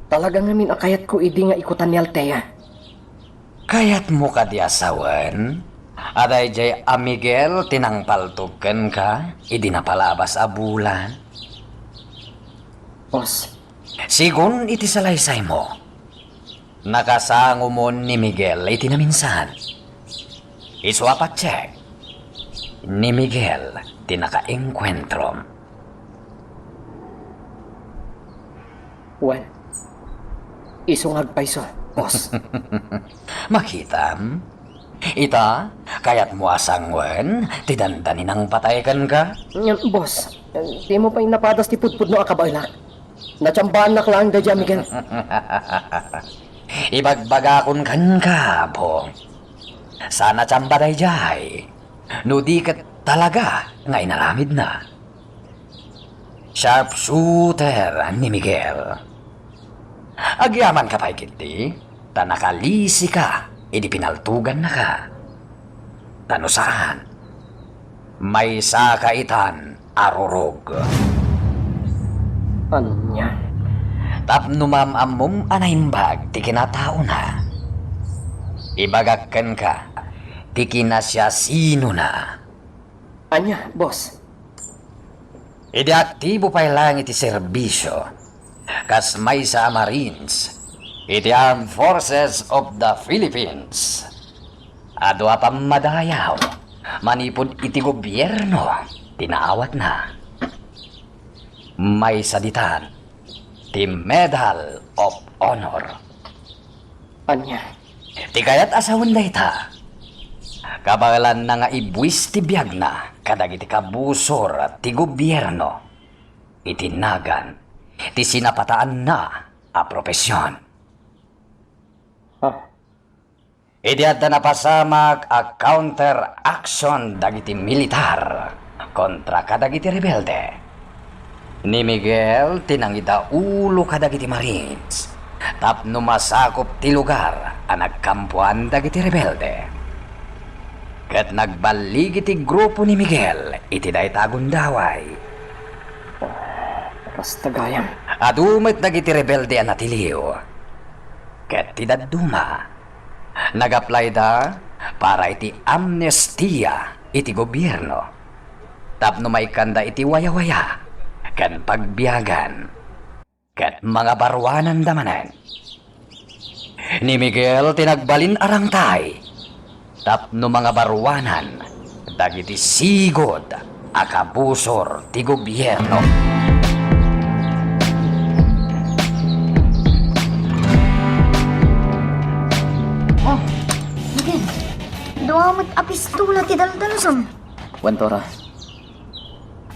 Talaga ngamin a kayatko idi nga ikutan ni Althea. Kayatmo kadi a sawen a daydiay a Miguel ti nangpaltog kenka idi napalabas a bulan? Boss. Sigun iti salaysaymo, nakasangomon ni Miguel iti naminsan. Isu a patiek, ni Miguel ti nakaengkuentrom. Wen, Isu nga agpayso, boss. Makitam? Ita, kayatmo a sangoen ti dandaninang patay kenka? Ngem, boss, dimo pay napadas ti pudpudno a kabaelak. Natsambaannak laeng daydiay a Miguel. Ibagbagakon kenka, Apo. Saan a tsamba daydiay, no di ket talaga nga inaramidna. Sharpshooter ni Miguel. Agyamanka pay ketdi, ta nakalisika idi pinaltogannaka. Ta no saan, maysaka itan a rurog. Ania? Tapno maam-ammom a naimbag ti kinataona, ibagak kenka ti kinasiasinona. Ania, boss? Idi aktibo pay laeng iti serbisio, kas maysa a Marines iti Armed Forces of the Philippines, adu a pammadayaw manipud iti gobierno ti naawatna. Maysa ditan ti Medal of Honor. Ania? Ti kayat a sawen dayta, kabaelanna nga ibuis ti biagna kadagiti kabusor ti gobierno iti nagan ti sinapataanna a profesion. Ah. Idi adda napasamak a counter action dagiti militar kontra kadagiti rebelde, ni Miguel ti nangidaulo kadagiti Marines tapno masakup ti lugar a nagkampuan dagiti rebelde. Ket nagballigi ti grupo ni Miguel iti dayta a gundaway. Kasta gayam. Adu met dagiti rebelde a natiliw, ket ti dadduma, nag-apply da para iti amnestia iti gobierno tapno maikkanda iti wayawaya ken pagbiagan, ket mangabaruananda manen. Ni Miguel ti nagbalin a rangtay tapno mangabaruanan dagiti sigud a kabusor ti gobierno. Oh, Miguel, dua met a pistola ti daldalusam. Wen, Tora,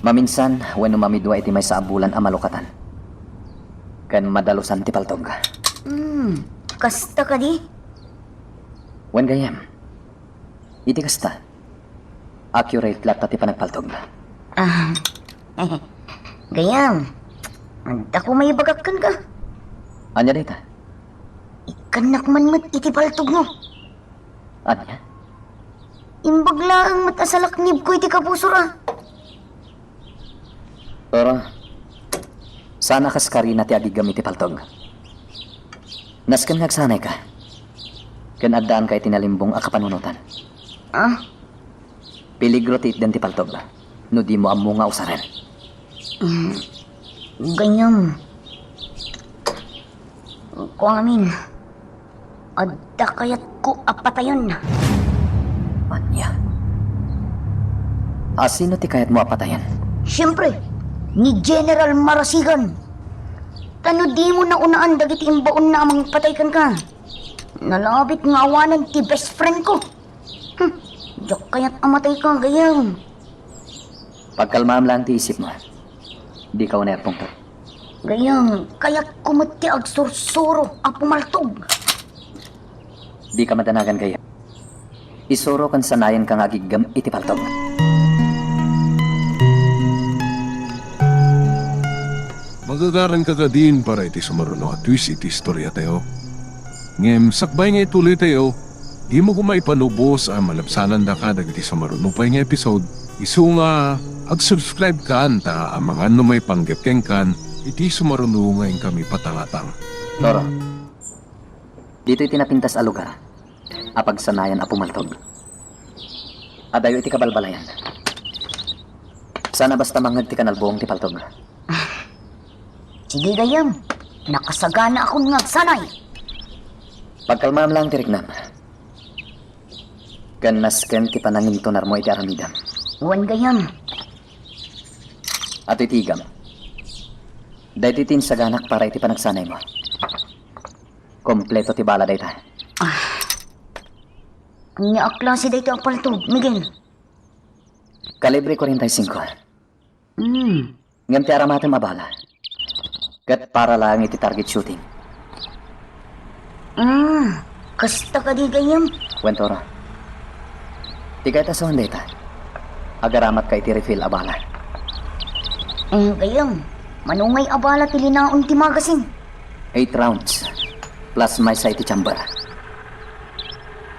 maminsan wenno mamidua iti maysa a bulan a malukatan ken madalusan ti paltog. Hmm, kasta kadi? Wen, gayyem, iti kasta, accurate latta ti panagpaltog. Ah, gayyem, adda ko maibagak kenka. Ania dayta? Ikkannak man met iti paltogmo. Ania? Imbag laeng met a salaknibko iti kabusor a. Pero, saan a kas karina ti agiggam iti paltog. Nasken nga agsanayka. Ken addaanka iti nalimbong a kapanunotan. Ah? Peligro ti itden ti paltog no dimo ammo nga usaren. Mm, gayyem. Ko ngamin, adda kayatko a patayen. Ania? A sino ti kayatmo a patayen? Siempre, ni General Marasigan. Ta no dimo naunaan dagiti imbaonna a mangpatay kenka, nalabit nga awanen ti best friend ko. Hmm, diak kayat a matayka, gayyem. Pagkalmaam laeng ti isipmo. Dika unay agpungtot. Gayyem, kayatko met ti agsursuro a pumaltog. Dika madanagan, gayyem. Isuro ken sanayenka nga agiggam iti paltog. Magagaranka kadin para iti sumaruno a twist iti istoriatayo. Ngem sakbay nga ituloytayo, dimo koma ipanubos a malabsanandaka dagiti sumaruno pay nga episode. Isu nga, ag-subscribe kan ta amangan no maipanggep kenkan iti sumaruno nga inkami patangatang. Toro, ditoy ti napintas a lugar a pagsanayan a pumaltog. Adayo iti kabalbalayan. Sana basta mangngeg ti kanalbuong ti paltog. Sige, gayyem. Nakasaganaakon nga agsanay. Pagkalmaam laeng ti riknam. Ken nasken ti panangintunarmo iti aramidem. Wen, gayyem. Atoy ti igam. Daytoy ti insaganak para iti panagsanaymo. Kompleto ti bala dayta. Ania a klase dayta a paltog, Miguel? Kalibre kuarenta y singko. Hmm. Ngem ti aramatem a bala, ket para laeng iti target shooting. Ah, kasta kadi gayyem? Wen, Toro. Ti kayatasuan dayta, agaramatka iti refill a bala. Eh, gayyem, mano ngay a bala ti linaon ti magasin? Eight rounds, plus maysa iti chamber.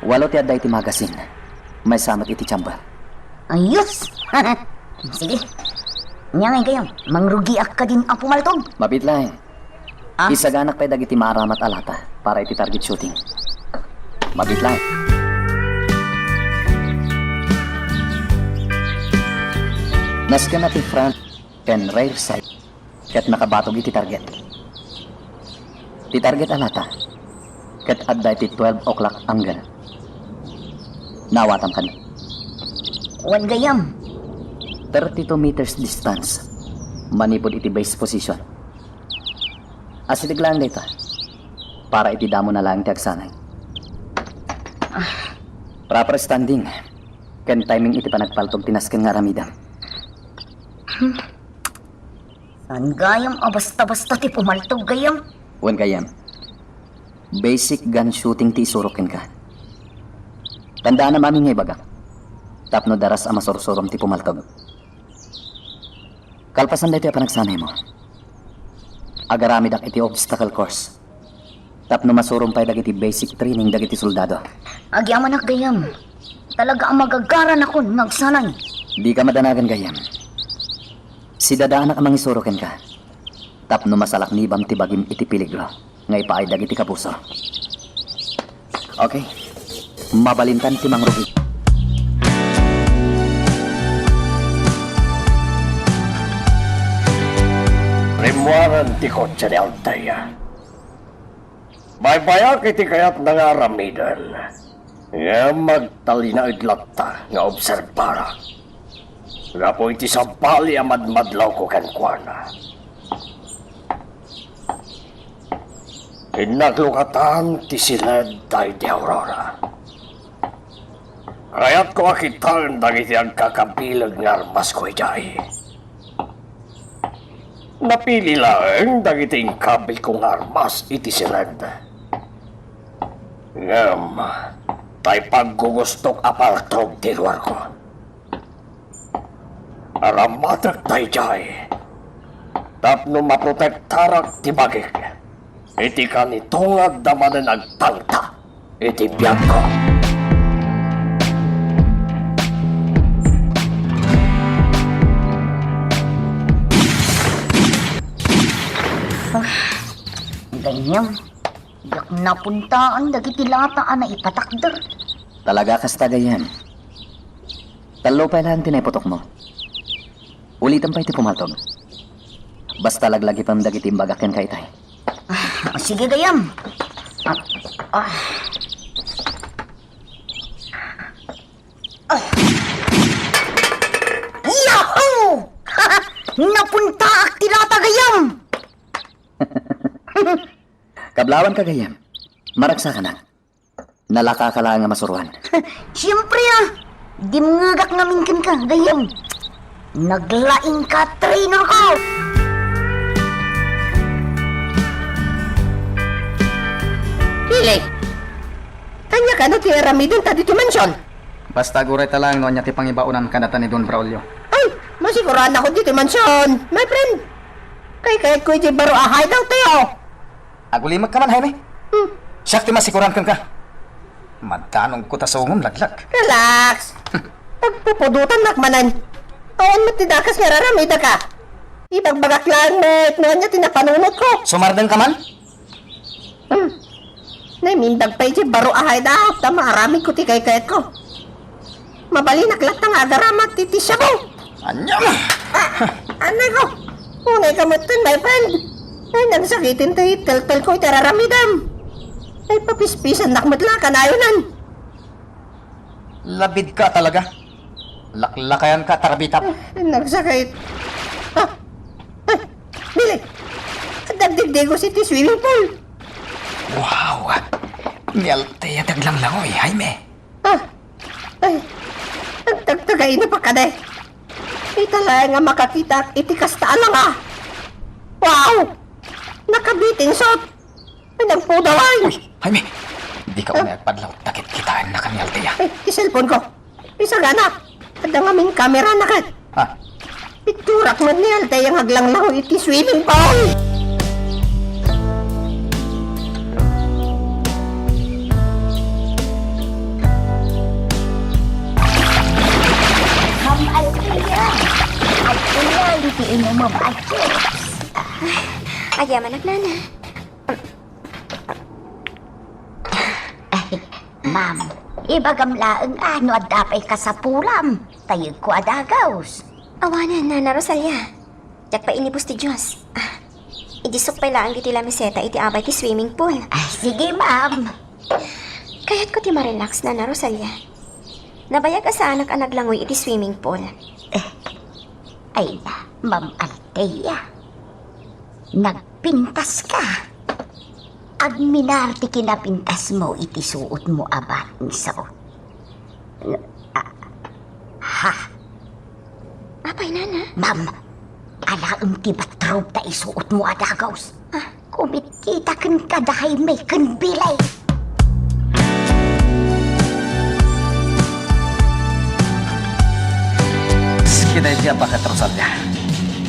Walo ti adda iti magasin, maysa met iti chamber. Ayos! Sige. Ania ngay gayyem, mangrugiak kadin a pumaltog? Mabiit laeng. Ah? Isaganak pay dagiti maaramat a lata para iti target shooting. Mabiit laeng. Naskenna ti front ken rear sight ket nakabatog iti target. Ti target a lata ket adda iti twelve o'clock angle. Naawatam kadi? Wen gayyem. Thirty-two meters distance manipud iti base position. Asideg laeng dayta para iti damona laeng ti agsanay. Ah. Proper standing ken timing iti panagpaltog ti nasken nga aramidem. Hmm. Saan gayyem a basta-basta ti pumaltog gayyem? Wen gayyem, basic gun shooting ti isurok kenka. Tandaanam amin nga ibagak tapno daras a masursurom ti pumaltog. Kalpasan daytoy a panagsanaymo, agaramidak iti obstacle course tapno masurom pay dagiti basic training dagiti soldado. Agyamanak gayyem. Talaga a magagaranakon nga agsanay. Dika madanagan gayyem. Sidadaanak a mangisuro kenka tapno masalaknibam ti bagim iti peligro nga ipaay dagiti kapuso. Okay. Mabalintan ti mangrugi. Rimmuaren ti kotse ni Althea. Baybayak iti kayatna nga aramiden, ngem agtalinaed latta nga obserbara gapu iti sabali a madmadlawko kenkuana. Innaglukatan ti siled daydi Aurora. Kayatko a kitaen dagiti agkakabileg nga armasko idiay. Napili laeng dagiti inkabitko nga armas iti siled. Ngem, tay paggugustok a paltog ti luarko. Aramatek daydiay tapno maprotektarak ti bagik iti kanitungad a manen agtangta iti biagko. Ah, gayyem, diak napuntaan dagiti lata a naipatakder. Talaga kasta, gayyem? Tallo pay laeng ti naiputokmo. Ulitem pay ti pumaltog. Basta laglagipem dagiti imbagak kenka itay. Ah, sige, gayyem. Ah, ah. Ah. Yahoo! Napuntaak ti lata, gayyem! Kablawanka, gayyem. Maragsakanak. Nalakaka laeng a masuroan. Siempre, ah! Dimngegak ngamin kenka, gayyem. Naglaingka, trainerko! Pili! Ania kano ti aramidenta ditoy mansion? Basta aguray ta laeng no ania ti pangibaonan kadata ni Don Braulio. Ay, masiguruanakon ditoy mansion, my friend. Kaykayatko idiay baro a hideout tayo. Agulimekka man, Jaime. Hmm. Siak ti masiguran kenka. Madanongko ta sungom, laglag. Relax. Pagpupudotannak manen. Awan met ti dakes nga raramidaka. Ibagbagak laeng met no ania ti napanunotko. Sumardengka man? Hmm. Naimindag pay idiay baro a hideout ta maaramidko ti kaykayatko. Mabalinak latta nga agaramat iti shabu. Ania? Ah, anay ko. Unayka metten, my friend. Ay, nagsakiten ti teltelko iti raramidem. Ay, papispisannak met la kanayonan. Labidka talaga. Laklakayanka, tarbitam. Ay, nagsakit. Ah, ay, Billy. Dagdigdigos iti swimming pool. Wow! Ni Althea ti aglanglangoy, Jaime. Ah! Ay, agtagtagayna pa kadi. Ita laeng a makakitak iti kasta a langa. Wow! Nakabiting sot! Ay, nagpudaw, ay! Uy, Jaime! Dika unay agpadlaw, ta kitkitaennaka ni Althea. Ay, ti cellphone ko. Isagana. Adda ngamin kamerana ket. Ah. Picturak met ni Althea nga aglanglangoy iti swimming pool. Ma'am Althea, agtuloy ti inumem a juice. Agyamanak, nana. Ay, ma'am, ibagam laeng a no adda pay kasapulam, ta yegko a dagaws. Awanen, Nana Rosalia. Diak pay inibus ti juice. Ah, idisok pay laeng ditoy lameseta iti abay ti swimming pool. Ay, sige, ma'am. Kayatko ti ma-relax, Nana Rosalia. Nabayag a saanak a naglangoy iti swimming pool. Ay na, Ma'am Althea. Nagpintaska. Agminar ti kinapintasmo iti suotmo a bating suot. Ah, ha? Apay, nana? Ma'am, alaem ti bathrobe ta isuotmo a dagaws. Ah. Kumitkita kenka da Jaime ken Billy. Sige daydi a baket, Rosalia.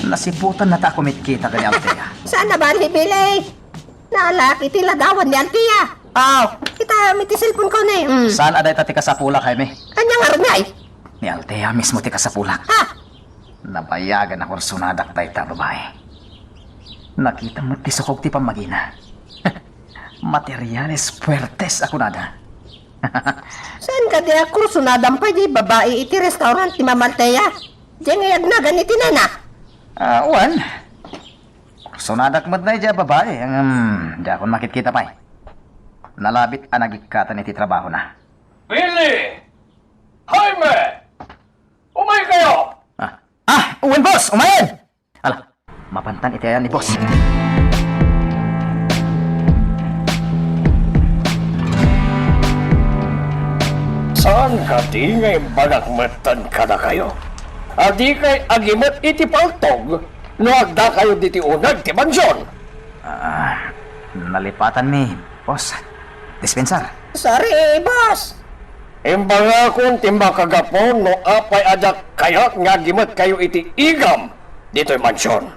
Nasiputannata a kumitkita ken ni Althea. Saan a bali, Billy? Naalak iti ladawan ni Althea. Aw, kita mi ti cellphone ko ni. Mm. Saan a dayta ti kasapulak, Jaime? Ania ngarud ngay? Ni Althea mismo ti kasapulak. Ha? Nabayagan a kursonadak dayta a babai. Nakitam met ti sukog ti pammagina. Materiales fuertes a kunada. Saan kadi a kursonadam pay di babai iti restaurant ni Ma'am Althea? Diay ngay agnagan iti nana? Ah, wen. Kursonadak met daydi a babai, ngem diakon makitkita pay. Nalabit a nagikkatan iti trabahona. Billy! Jaime! Umaykayo! Ah, ah, wen, boss! Umayen! Ala, mapantan iti ayan ni boss. Saan kadi nga imbagak metten kadakayo a dikay agimet iti paltog no agdakayo ditoy uneg ti mansion? Ah, nalipatanmi, boss. Dispensar. Sorry, boss. Imbagakon ti makagapu no apay a diak kayat nga agimetkayo iti igam ditoy mansion.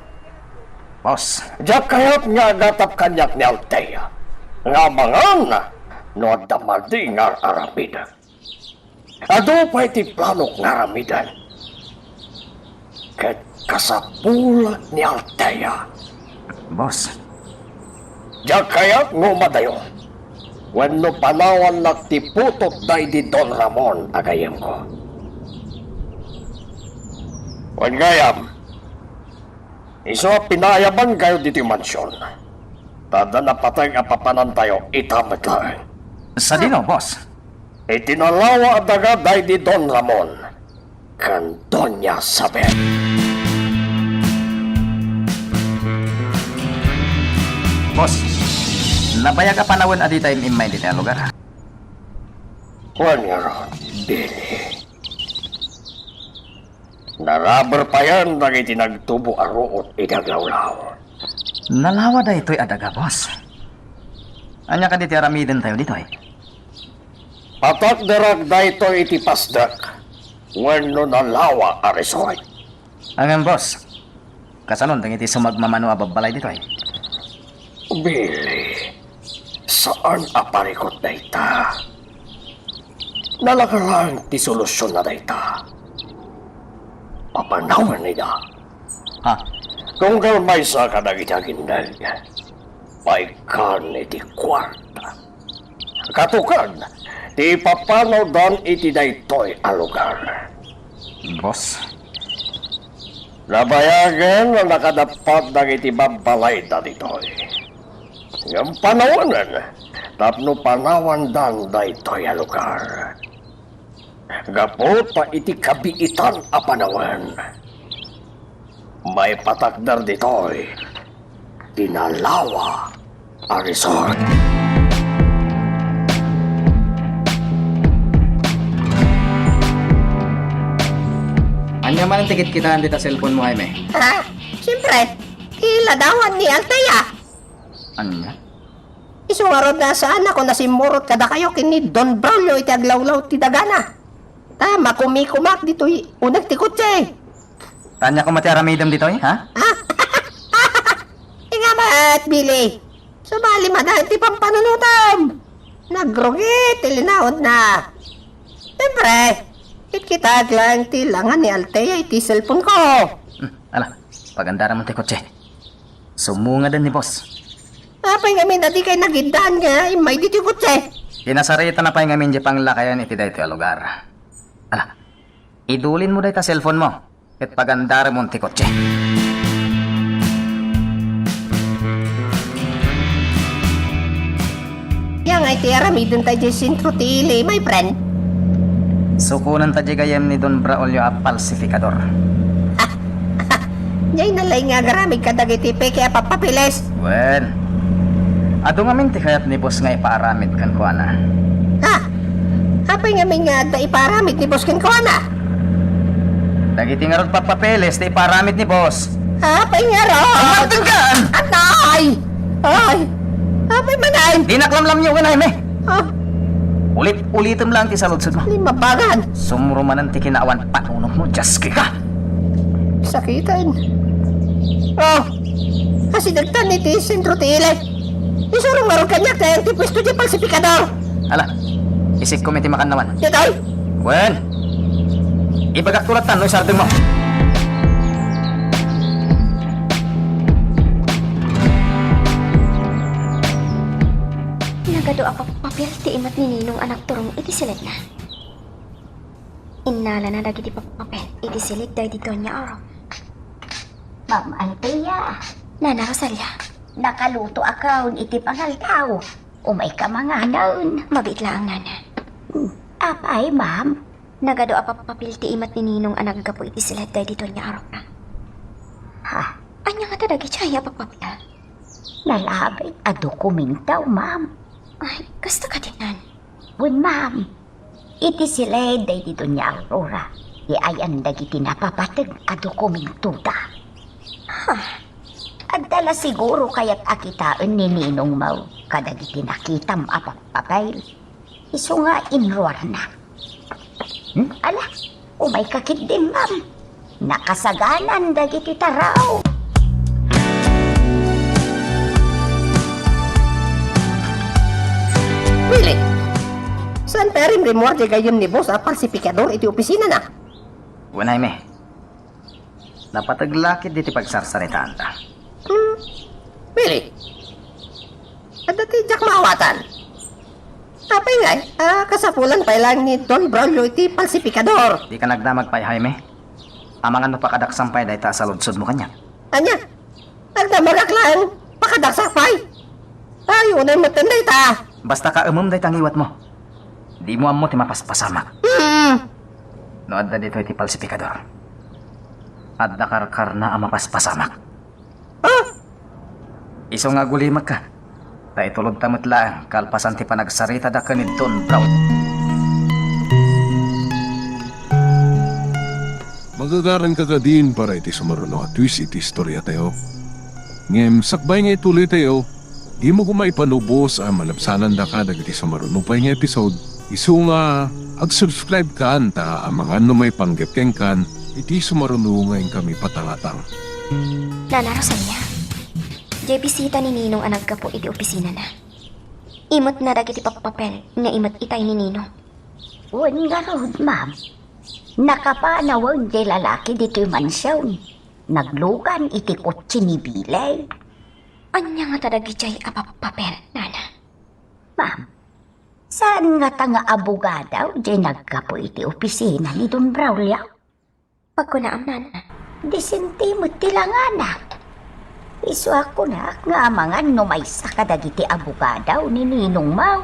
Boss. Diak kayat nga agatap kaniak ni Althea. Nga amangan no adda madi nga ar-aramidek. Adu pay ti planok nga aramiden. Ket kasapulak ni Althea. Boss. Diak kayat nga umadayo wenno panawannak ti putot daydi Don Ramon a gayyemko. Wen gayam, isu a pinaayabankayo ditoy mansion, ta adda napateg a papanantayo ita met laeng. Sadino, boss? Iti nalawa a daga daydi Don Ramon ken Doña Sabet. Boss, nabayag a panawen a ditay im-immay ditoy a lugar. Wen ngarud, Billy. Naraber payen dagiti nagtubo a ruot idi aglawlaw. Nalawa daytoy a daga, boss. Ania kadi ti aramidentayo ditoy? Patakderak daytoy iti pasdek wenno nalawa a resort. Ngem, boss, kasanon dagiti sumagmamano a babbalay ditoy? Billy, saan a parikut dayta. Nalaka laeng ti solusionna dayta. Papanawen ida. Ha? Tunggal maysa kadagiti agindeg, paikkan iti kuarta. Katukad ti ipapanawdan iti daytoy a lugar. Boss? Nabayagen a nakadappat dagiti babbalayda ditoy. Ngem panawenen tapno panawandan daytoy a lugar. Gapu ta iti kabiitan a panawen, maipatakder ditoy ti nalawa a resort. Ania man ti kitkitaan dita cellphone mo, Jaime? Ha? Siempre, ti ladawan ni Althea. Ania? Isu ngarud, saan a ko nasimmurot kadakayo ken ni Don Braulio iti aglawlaw ti dagana. Ta makumikumak ditoy uneg ti kotse. Ania koma ti aramidem ditoy, ha? Ha? Ingamat, Billy. Sumali man ti pampanunotem. Nagrugi ti linautna. Siempre, kitkitaek laeng ti langan ni Althea iti cellphone ko. Hmm, ala, pagandaram ti kotse. Summungaden ni boss. Apay ngamin a dikay nagiddaan nga immay ditoy kotse? Kinasaritana pay ngamin diay panglakayan iti daytoy a lugar. Ala, idulinmo dayta cellphone mo, ket pagandaramon ti kotse. Ania ngay ti aramidenta diay sentro ti ili, my friend? Sukonanta diay gayyem ni Don Braulio a falsifikador. Diay nalaing nga agaramid kadagiti peke a pappapeles. Wen, adu ngamin ti kayat ni boss nga ipaaramid kenkuana. Ha? Apay ngamin nga adda ipaaramid ni boss kenkuana? Dagiti ngarud pappapeles ti ipaaramid ni boss. Apay ngarud? Umartenkan! Anay! Ay! Apay manen? Dinak lamlamniogen, Jaime. Ah. Ulit-ulitem lang ti saludsod mo. Limabagan. Sumro manen ti kinaawan panunot mo, Jaskika. Sakiten. Oh, kasidegtan iti sentro ti ili. Isuro ngarud kaniak ti puesto ti falsifikador. Ala, isikkom iti makannawan. Ditoy? Wen, ibagak to lattan no isardeng mo. Nagadu a papel ti imet ni Ninong a nagturong iti siledna. Innalana dagiti papel iti siled daydi Doña Aurora. Ma'am Althea. Nana Rosalia. Nakaluto a kaon iti pangaldaw. Umayka manganen. Mabiit laeng, Nana. Hmm, apay, ma'am? Nagadu a papel ti imet ni Ninong a naggapu iti siled daydi Doña Aurora. Ha? Ania ngata dagiti a papel? Nalabit a dokumento, ma'am. Ay, kasta kadi, Nan? Wen, ma'am. Iti siled daydi Doña Aurora, ti ayan dagiti napapateg a dokumentoda. Ha? Adda la siguro kayat a kitaen ni Ninong Mau kadagiti nakitam a papel. Isu nga inruarna. Hmm? Ala, umayka ketdin, ma'am. Nakasaganan dagiti taraw. Billy, saan pay a rimrimmuar diay gayyem ni boss a falsifikador iti opisinana? Wen, Jaime. Napateg la ketdi ti pagsarsaritaanta. Hmm. Billy, adda ti diak maawatan. Apay ngay a kasapulan pay laeng ni Don Braulio iti falsifikador? Dika nagdamag pay, Jaime. Amangan no pakadaksam pay dayta a saludsodmo kaniak. Ania? Nagdamagak laeng pakadaksak pay? Ay, unay metten dayta. Basta kaemem dayta ngiwatmo. Dimo ammo ti mapaspasamak. Hmm. No adda ditoy ti falsifikador, adda karkarna a mapaspasamak. Ah! Isu nga agulimekka, ta itulodta met laeng kalpasan ti panagsaritada ken ni Don Brown. Magagaranka kadin para iti sumaruno a twist iti istoriatayo. Ngem sakbay nga ituloytayo, dimo koma ipanubos a malabsanandaka dagiti sumaruno pay nga episode. Isu nga, ag-subscribe kan ta amangan no maipanggep kenkan iti sumaruno nga inkami patangatang. Nana Rosalia, diay bisita ni Ninong a naggapu iti opisinana. Imetna dagiti papapel nga imet itay ni Ninong. Wen ngarud, ma'am. Nakapanawen diay lalaki ditoy mansion. Naglugan iti kotse ni Billy. Ania ngata dagidiay a papapel, Nana? Ma'am, saan ngata nga abogado diay naggapu iti opisina ni Don Braulio? Pagkunaam, Nana. Disente met ti langana. Isu a kunak nga amangan no maysa kadagiti abogado ni Ninong Mau.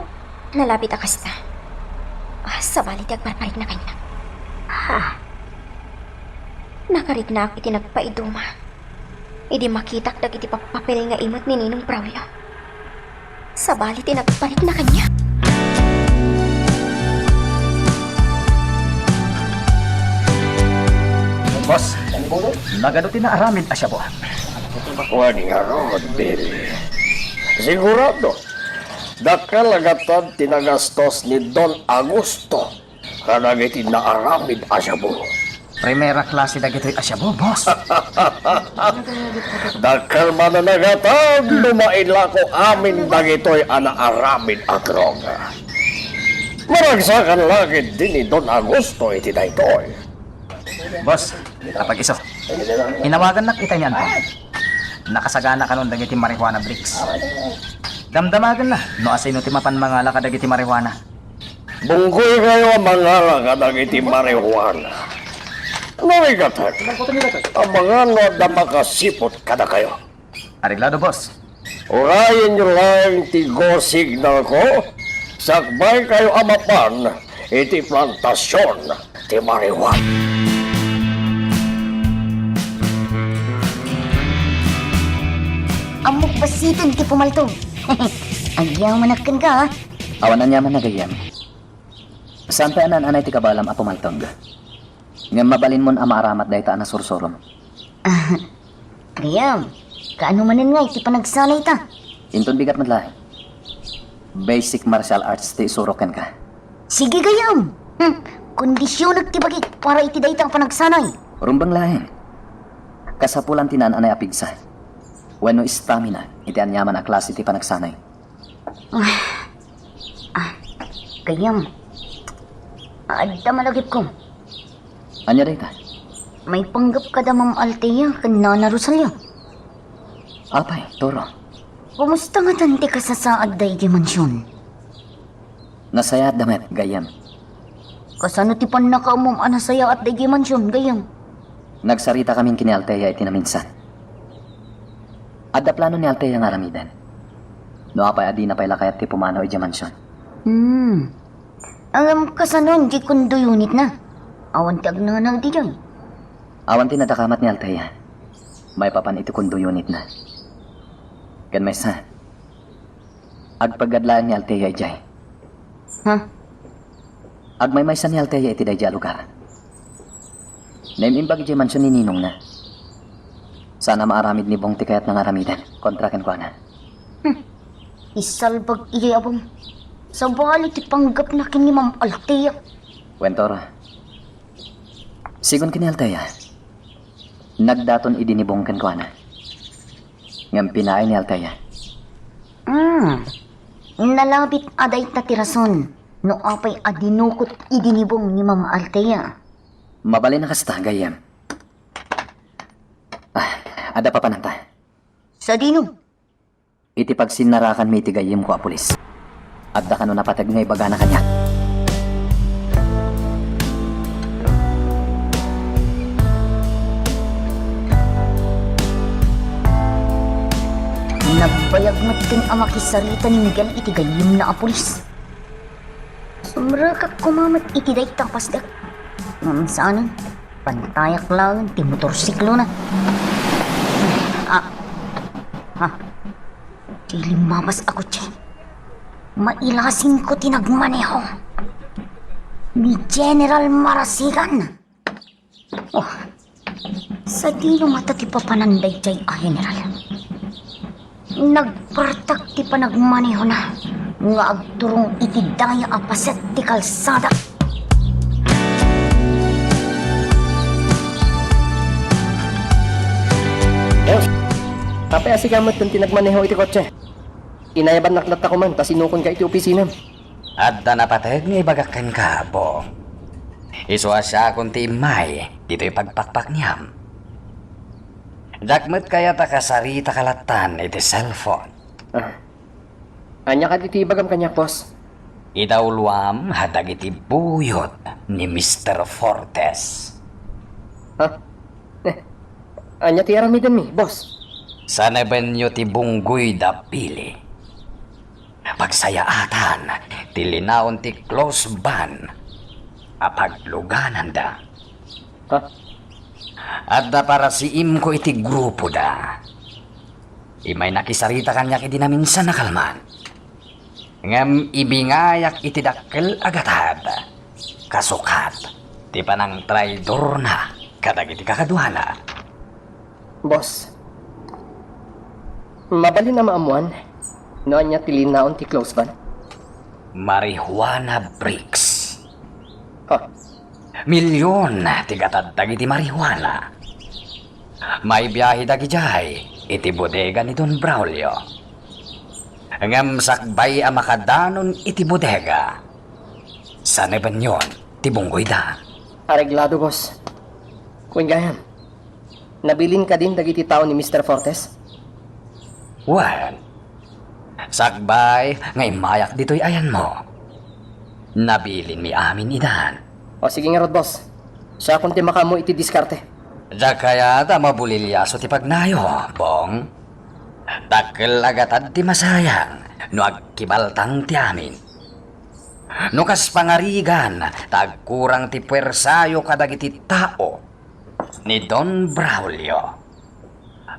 Nalabit a kasta. Ah, sabali ti agparparikna kaniak. Ha? Nakariknaak iti nagpaiduma. Idi makitak dagiti papapel nga imet ni Ninong Braulio. Sabali ti nagparikna kaniak. Boss, nagadu ti naaramid a shabu. Wen ngarud, Billy. Sigurado, dakkel a gatad ti nagastos ni Don Augusto kadagiti naaramid a shabu. Primera klase dagitoy a shabu, boss. Dakkel manen a gatad no mailako amin dagitoy a naaramid a droga. Maragsakan la ketdi ni Don Augusto iti daytoy. Boss, apag-isu. Inawagannak itay ni Anton. Nakasagana kanon dagiti marijuana bricks. Damdamagenna no asino ti mapan mangala kadagiti marijuana. Bunggoykayo a mangala kadagiti marijuana. No, igatag, amangan no adda makasiput kadakayo. Areglado, boss. Urayenyo laeng ti go signal ko, sakbaykayo a mapan iti plantasion ti marijuana. Ammok basiten ti pumaltog. Agyamanak kenka, a. Awan aniaman a gayyem. Saan pay a naan-anay ti kabaelam a pumaltog. Ngem mabalinmon a maaramat dayta a nasursurom. Gayyem, kaano manen ngay ti panagsanayta? Inton bigat met laeng. Basic martial arts ti isurok kenka. Sige, gayyem. Hmm, kondisionek ti bagik para iti dayta a panagsanay. Rumbeng laeng. Kasapulan ti naan-anay a pigsa wenno stamina iti aniaman a klase ti panagsanay. Ah, ah, gayyem. Adda malagipko. Ania dayta? Maipanggep kada Ma'am Althea ken Nana Rosalia. Apay, Toro? Kumusta ngatan ti kasasaadda idiay mansion? Nasayaatda met, gayyem. Kasano ti pannakaammom a nasayaatda idiay mansion, gayyem? Nagsaritakamin ken ni Althea iti naminsan. Adda plano ni Althea nga aramiden. No apay a dina pay la kayat ti pumanaw idiay mansion. Hmm. Ngem kasano diay condo unitna? Awan ti agnanaw diay. Awan ti nadakamat ni Althea maipapan iti condo unitna. Ken maysa, agpaggad laeng ni Althea idiay. Ha? Agmaymaysa ni Althea iti daydiay a lugar. Naim-imbag idiay mansion ni ninongna. Saan a maaramid ni Bong ti kayatna nga aramiden kontra kenkuana. Hmm. Isalbag idiay a Bong. Sabali ti panggepna ken ni Ma'am Althea. Wen, Toro. Sigun ken ni Althea, nagdaton idi ni Bong kenkuana. Ngem pinaay ni Althea. Hmm. Nalabit a dayta ti rason no apay a dinukot idi ni Bong ni Ma'am Althea. Mabalin a kasta, gayyem. Ah, adda papananta. Sadino? Iti pagsinnarakanmi iti gayyemko a pulis, adda kano napateg nga ibagana kaniak. Nagbayag metten a makisarita ni Miguel iti gayyemna a pulis. Sumrekak koma met iti dayta a pasdek. Ngem saanen, pantayak laeng ti motorsiklona. Ah, ah, ti limmabas a kotse. Mailasinko ti nagmaneho. Ni General Marasigan. Oh, sadino ngata ti papanan daydiay a general? Nagpartak ti panagmanehona nga agturong iti daya a paset ti kalsada. Boss, apay a sika met ti nagmaneho iti kotse? Inayabannak latta koman ta sinukonka iti opisinam. Adda napateg nga ibagak kenka, Bong. Isu a siakon ti immay ditoy pagpakpakniam. Diak met kayat a kasaritaka lattan iti cellphone. Ah. Ania kadi ti ibagam kaniak, boss? Idawloam dagiti buyot ni Mister Fortes. Ha? Eh, ania ti aramidenmi, boss? Sanebenyo ti bunggoy da Billy. Pagsayaatan ti linaon ti close band a paglugananda. Ha? Adda parasiimko iti grupoda. Immay nakisarita kaniak idi naminsan a kalman. Ngem ibingayak iti dakkel a gatad, kasukat ti panangtraidorna kadagiti kakaduana. Boss, mabalin a maammuan no ania ti linaon ti close van? Marijuana bricks. Ha? Milyon ti gatad dagiti marijuana. Maibiahe dagidiay iti bodega ni Don Braulio. Ngem sakbay a makadanon iti bodega, sanebenyon ti bunggoyda. Areglado, boss. Wen gayam, nabilin kadin dagiti tao ni Mister Fortes? Wen, sakbay nga immayak ditoy ayanmo, nabilinmi amin idan. O sige ngarud, boss. Siakon ti makaammo iti diskarte. Diak kayat a mabuliliaso ti pagnayo, Bong. Dakkel a gatad ti masayang no agkibaltang ti amin. No kas pangarigan ta agkurang ti puersayo kadagiti tao ni Don Braulio,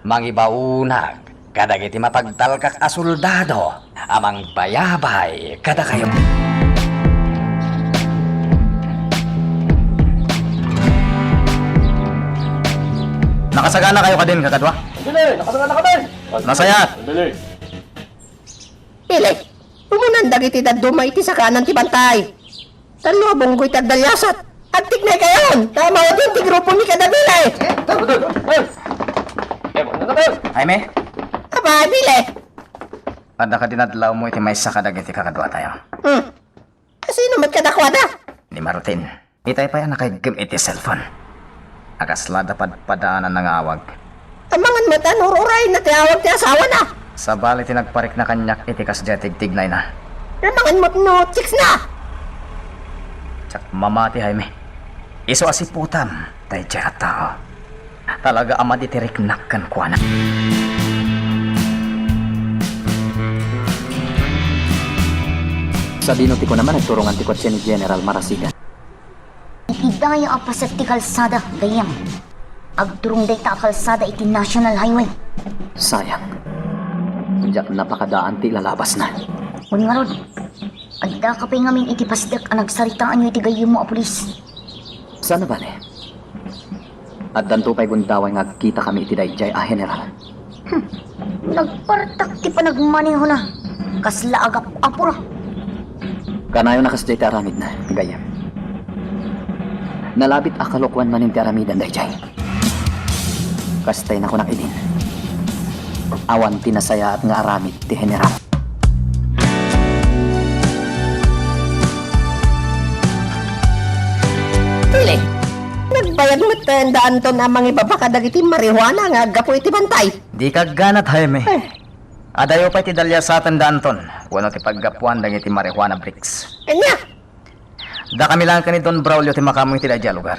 mangibaonnak kadagiti mapagtalkak a soldado a mangbayabay kadakayo. Nakasagana kayo kadin, kakadua? Dili, nakasagana kami. Nasayat. Dili. Pili, umunan dagiti dadduma iti sakanan ti bantay. Tano a bunggoy ti agdaliasat. Agtiknay kayon, ta maudin ti grupo ni Kadabili. Jaime? Aba, Pili. Adda ka dinadlaw mo iti maysa kadagiti kakaduatayo. Hmm. Kasino met kadakuada? Ni Martin. Itay pay a nakaigem iti cellphone. Akaslada padpadaan a nangawag. Amangan met a nur-urayna ti awag ti asawana. Sabali ti nagparikna kaniak iti kasdiay tigtignayna. Amangan met no chicks na. Diak mamati, Jaime. Isu a siputam daydiay a tao. Talaga a madi ti riknak kenkuana. Sadino ti kunam a nagturongan ti kotse ni General Marasigan? Iti daya a paset ti kalsada, gayyem. Agturong dayta a kalsada iti National Highway. Sayang. Diak napakadaan ti ilalabasna. Wen ngarud, addaka pay ngamin iti pasdek a nagsaritaanyo iti gayyemmo a pulis. Saan a bale? Addanto pay gundaway nga agkitakami iti daydiay a general. Hmm. Nagpartak ti panagmanehona. Kasla agap-apura. Kanayon a kasdiay ti aramidna, gayyem. Nalabit a kalokuan manen ti aramidan daydiay. Kastay nakunak idin, awan ti nasayaat nga aramid ti general. Pili, nagbayag met da Anton a mangibaba kadagiti marijuana nga aggapu iti bantay? Dika agganat, Jaime. Eh. Adayo pay ti daliasaten da Anton wenno ti paggapuan dagiti marijuana bricks. Ania? Dakami laeng ken ni Don Braulio ti makaammo iti daydiay a lugar.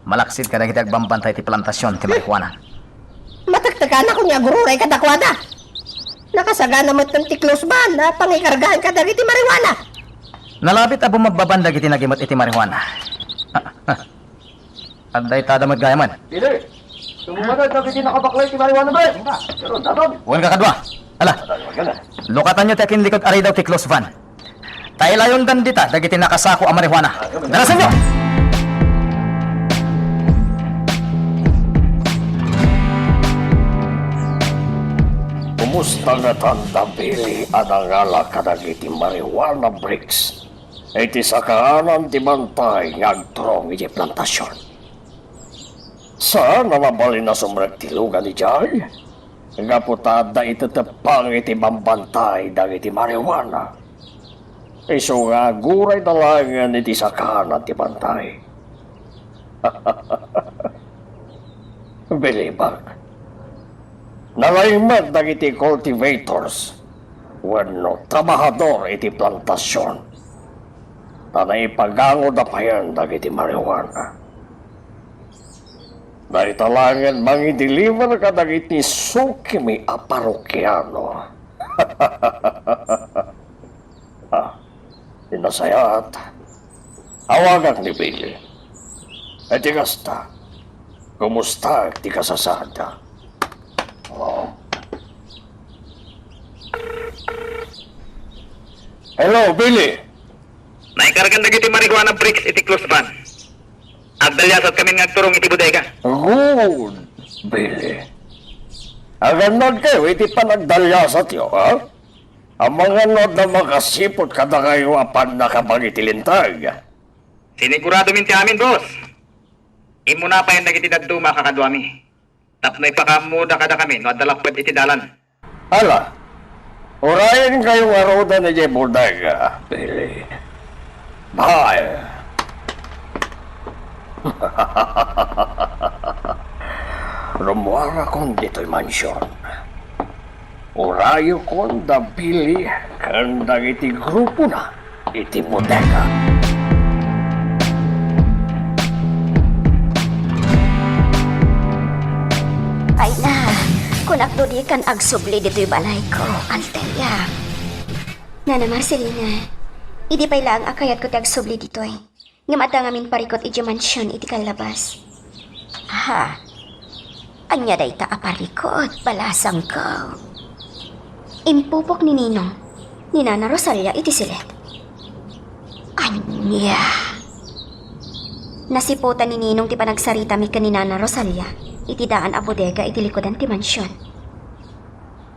Malaksid kadagiti agbambantay ti plantasion ti marijuana. Matektekanakon nga agururay kadakuada. Nakasagana met ti close van a pangikargaan kadagiti marijuana. Nalabit a bumabbaban dagiti nagimet iti marijuana. Adda itada met gayamen. Dili. Sumungad dagiti nakabaklay ti marijuana, bre. Pero daton. Wen kakadua. Ala. Lukatanyo ti akinlikod a ridaw ti close van. Ta ilayondan dita dagiti nakasako a marijuana. Darasenyo! Kumusta ngatan da Billy a nangala kadagiti marijuana bricks iti sakaanan ti bantay nga agturong iti plantasion? Saan a nabalin a sumrek ti lugan idiay? Gapu ta adda iteteppang iti bambantay dagiti marijuana. Isu nga agurayda laengen iti sakaanan ti bantay. Bilibak. Nalaing met dagiti cultivators wenno trabahador iti plantasion. Ta naipagangoda payen dagiti marijuana. Dayta laengen mangideliver kadagiti sukimi a parokiano. Ah, ti nasayaat, awagak ni Billy. Iti kasta, kumusta ti kasasaadda? Oh. Hello, Billy. Naikargan dagiti marijuana bricks iti close van. Agdaliasatkamin nga agturong iti bodega. Good, Billy. Agannadkayo iti panagdaliasatyo, ha? Amangan no adda makasiput kadakayo a pannakabag iti linteg. Siniguradomin ti amin, boss. Immuna payen dagiti dadduma a kakaduami tapno ipakaammoda kadakami no adda lapped iti dalan. Ala, urayenkayo ngaruden idiay bodega, Billy. Bye. Rummuarakon ditoy mansion. Urayokon da Billy ken dagiti grupona iti bodega. Ay na, kunak no dikan agsubli ditoy balayko, Althea. Nana Marcelina, idi pay laeng a kayatko ti agsubli ditoy. Ngem adda ngamin parikut idiay mansion iti kallabas. Aha. Ania dayta a parikut, balasangko? Impupok ni Ninong, ni Nana Rosalia iti silet. Ania? Nasiputan ni Ninong ti panagsaritami ken ni Nana Rosalia iti daan a bodega iti likudan ti mansion.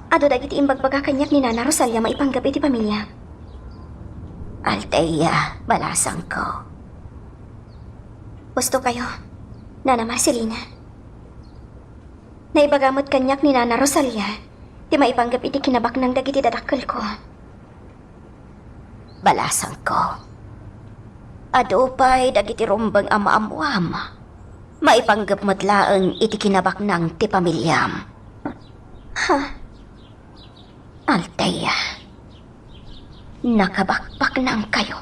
Adu dagiti imbagbaga kaniak ni Nana Rosalia maipanggep iti pamiliam. Althea, balasangko. Husto kayo, Nana Marcelina. Naibaga met kaniak ni Nana Rosalia ti maipanggep iti kinabaknang dagiti dadakkelko. Balasangko. Adu pay dagiti rumbeng a maammuam. Maipanggep met laeng iti kinabaknang ti pamiliam. Ha? Althea. Nakabakbaknangkayo.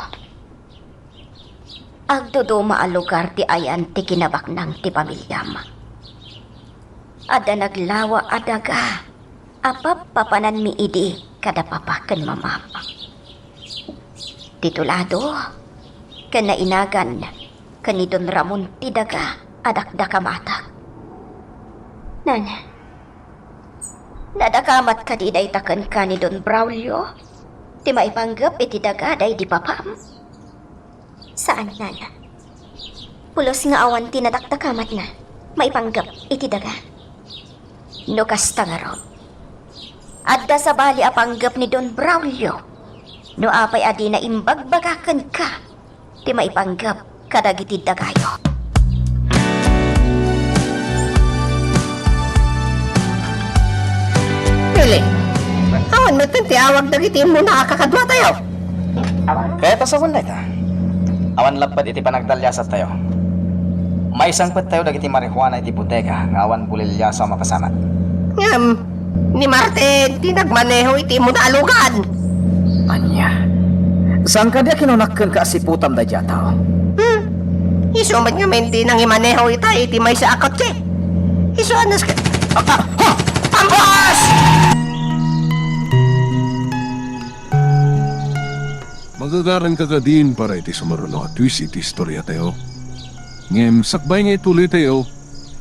Agduduma a lugar ti ayan ti kinabaknang ti pamiliam. Adda naglawa a daga a pappapananmi idi kada papa ken mamam. Ti tulado ken nainagan ken ni Don Ramon ti daga a dakdakamatek. Nana, nadakamat kadi dayta kenka ni Don Braulio ti maipanggep iti daga daydi papam? Saan, Nana. Pulos nga awan ti nadakdakamatna maipanggep iti daga. No kasta ngarud, adda sabali a panggep ni Don Braulio no apay a dina imbagbaga kenka ti maipanggep kadagiti dagayo. Pili, awan metten ti awag dagiti immuna a kakaduatayo. Ket asawen dayta, awan lapped iti panagdaliasattayo. Maisangpettayo dagiti marijuana iti bodega nga awan boliliaso a mapasamak. Ngem, ni Martin ti nagmaneho iti immuna a lugan. Ania? Saan kadi a kinunak kenka a siputam daydiay a tao? Hmm. Isu met ngamin ti nangimaneho ita iti maysa a kotse. Isu a nas-, ah, ah, ha! Ambos! Magagaranka kadin para iti sumaruno a twist iti istoriatayo. Ngem sakbay nga ituloytayo,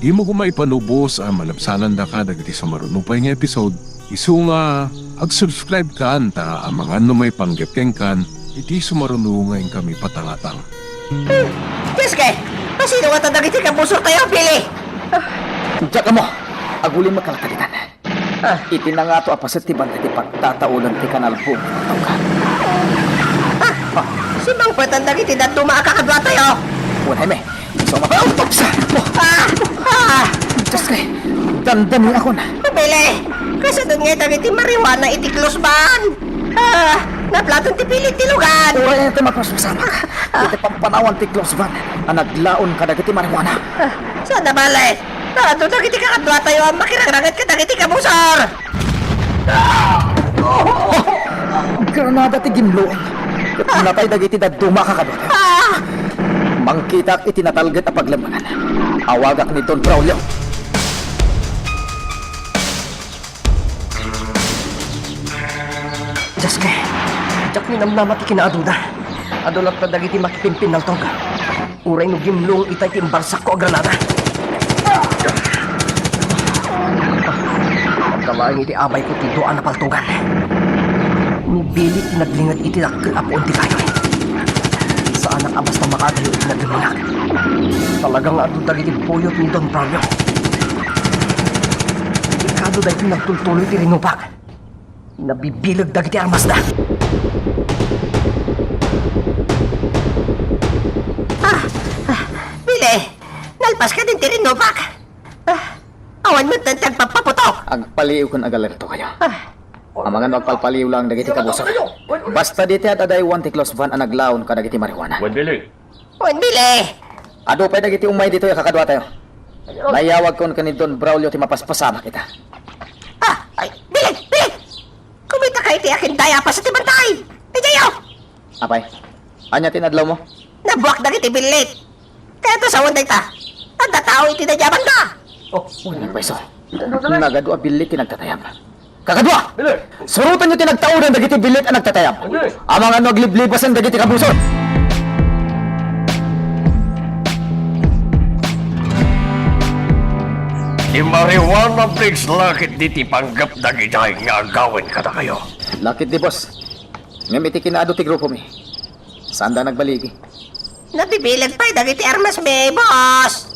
dimo koma ipanubos a malabsanandaka dagiti sumaruno pay nga episode. Isu nga ag-subscribe kan ta amangan no maipanggep kenkan iti sumaruno nga inkami patangatang. Hmm, Dios kay, asino ngata dagiti kabusortayo, Billy? Diak ammo, aguli met kalakaditan. Ah, iti nangato a paset ti banda ti pagtataolen ti kanalbong ti pagtunggal. Ah, simmangpetan dagiti dadduma a kakaduatayo. Unay mi, sumapa-, ah! Ah! Diyos ko, dandani akon. Pabili! Kasadun ngay dagiti marijuana iti close van. Ah, naplaton ti pilit ti lugan. Uray ti mapaspasamak. Ah. Iti pampanawan ti close van a naglaon kadagiti marijuana. Ah, saan a bale? Adu dagiti kakaduatayo a makirangranget kadagiti kabusor! Granada ti gimlong. Ket natay dagiti dadduma a kakaduatayo. Ah! Mangkitak iti natalget a paglemmengan. Awagak ni Don Braulio. Dios ko, diak ninamnama ti kinaaduda. Adu latta dagiti makipinpinnaltog. Uray no gimlong itay ti imbarsakko a granada. Adda laeng iti abayko ti dua a napaltogan. Ni Billy ti naglinget iti dakkel a puon ti kayoy. Saanak a basta makaagayo iti naglingunak. Talaga nga adu dagiti buyot ni Don Braulio. Delikado daytoy nagtultuloy ti rinubak. Nabibileg dagiti armasda. Ah! Ah! Billy! Nalpas kadin ti rinubak! Ah! Awan met ti agpappaputok! Agpaliiwkayo, agalertokayo. Ah! Amangan no agpalpaliiw laeng dagiti kabusor. Basta ditoy ad-adda awan ti close van a naglaon kadagiti marijuana. Wen, Billy. Wen, Billy! Adu pay dagiti ummay ditoy a kakaduatayo. Nayawagkon ken ni Don Braulio ti mapaspasamak ita. Ah! Ay, Billy! Billy! Kumitakay ti akin dayapas iti bantay! Idiayo! Apay, ania ti inadlawmo? Nabuak dagiti billit. Kayatna sawen dayta. Adda tao iti daydiay a banda. Oh, wen, payso. Nagadu a billit ti nagtatayab. Kakadua! Billit! Surotenyo ti nagtaudan dagiti billit a nagtatayab. Billit! Amangan no agliblibasen dagiti kabusor. Ti marijuana bricks la ketdi ti panggep dagidiay nga agawen kadakayo. La ketdi, boss. Ngem iti kinaadu ti grupomi, saanda nagbaligi. Nabibileg pay dagiti armasmi, boss!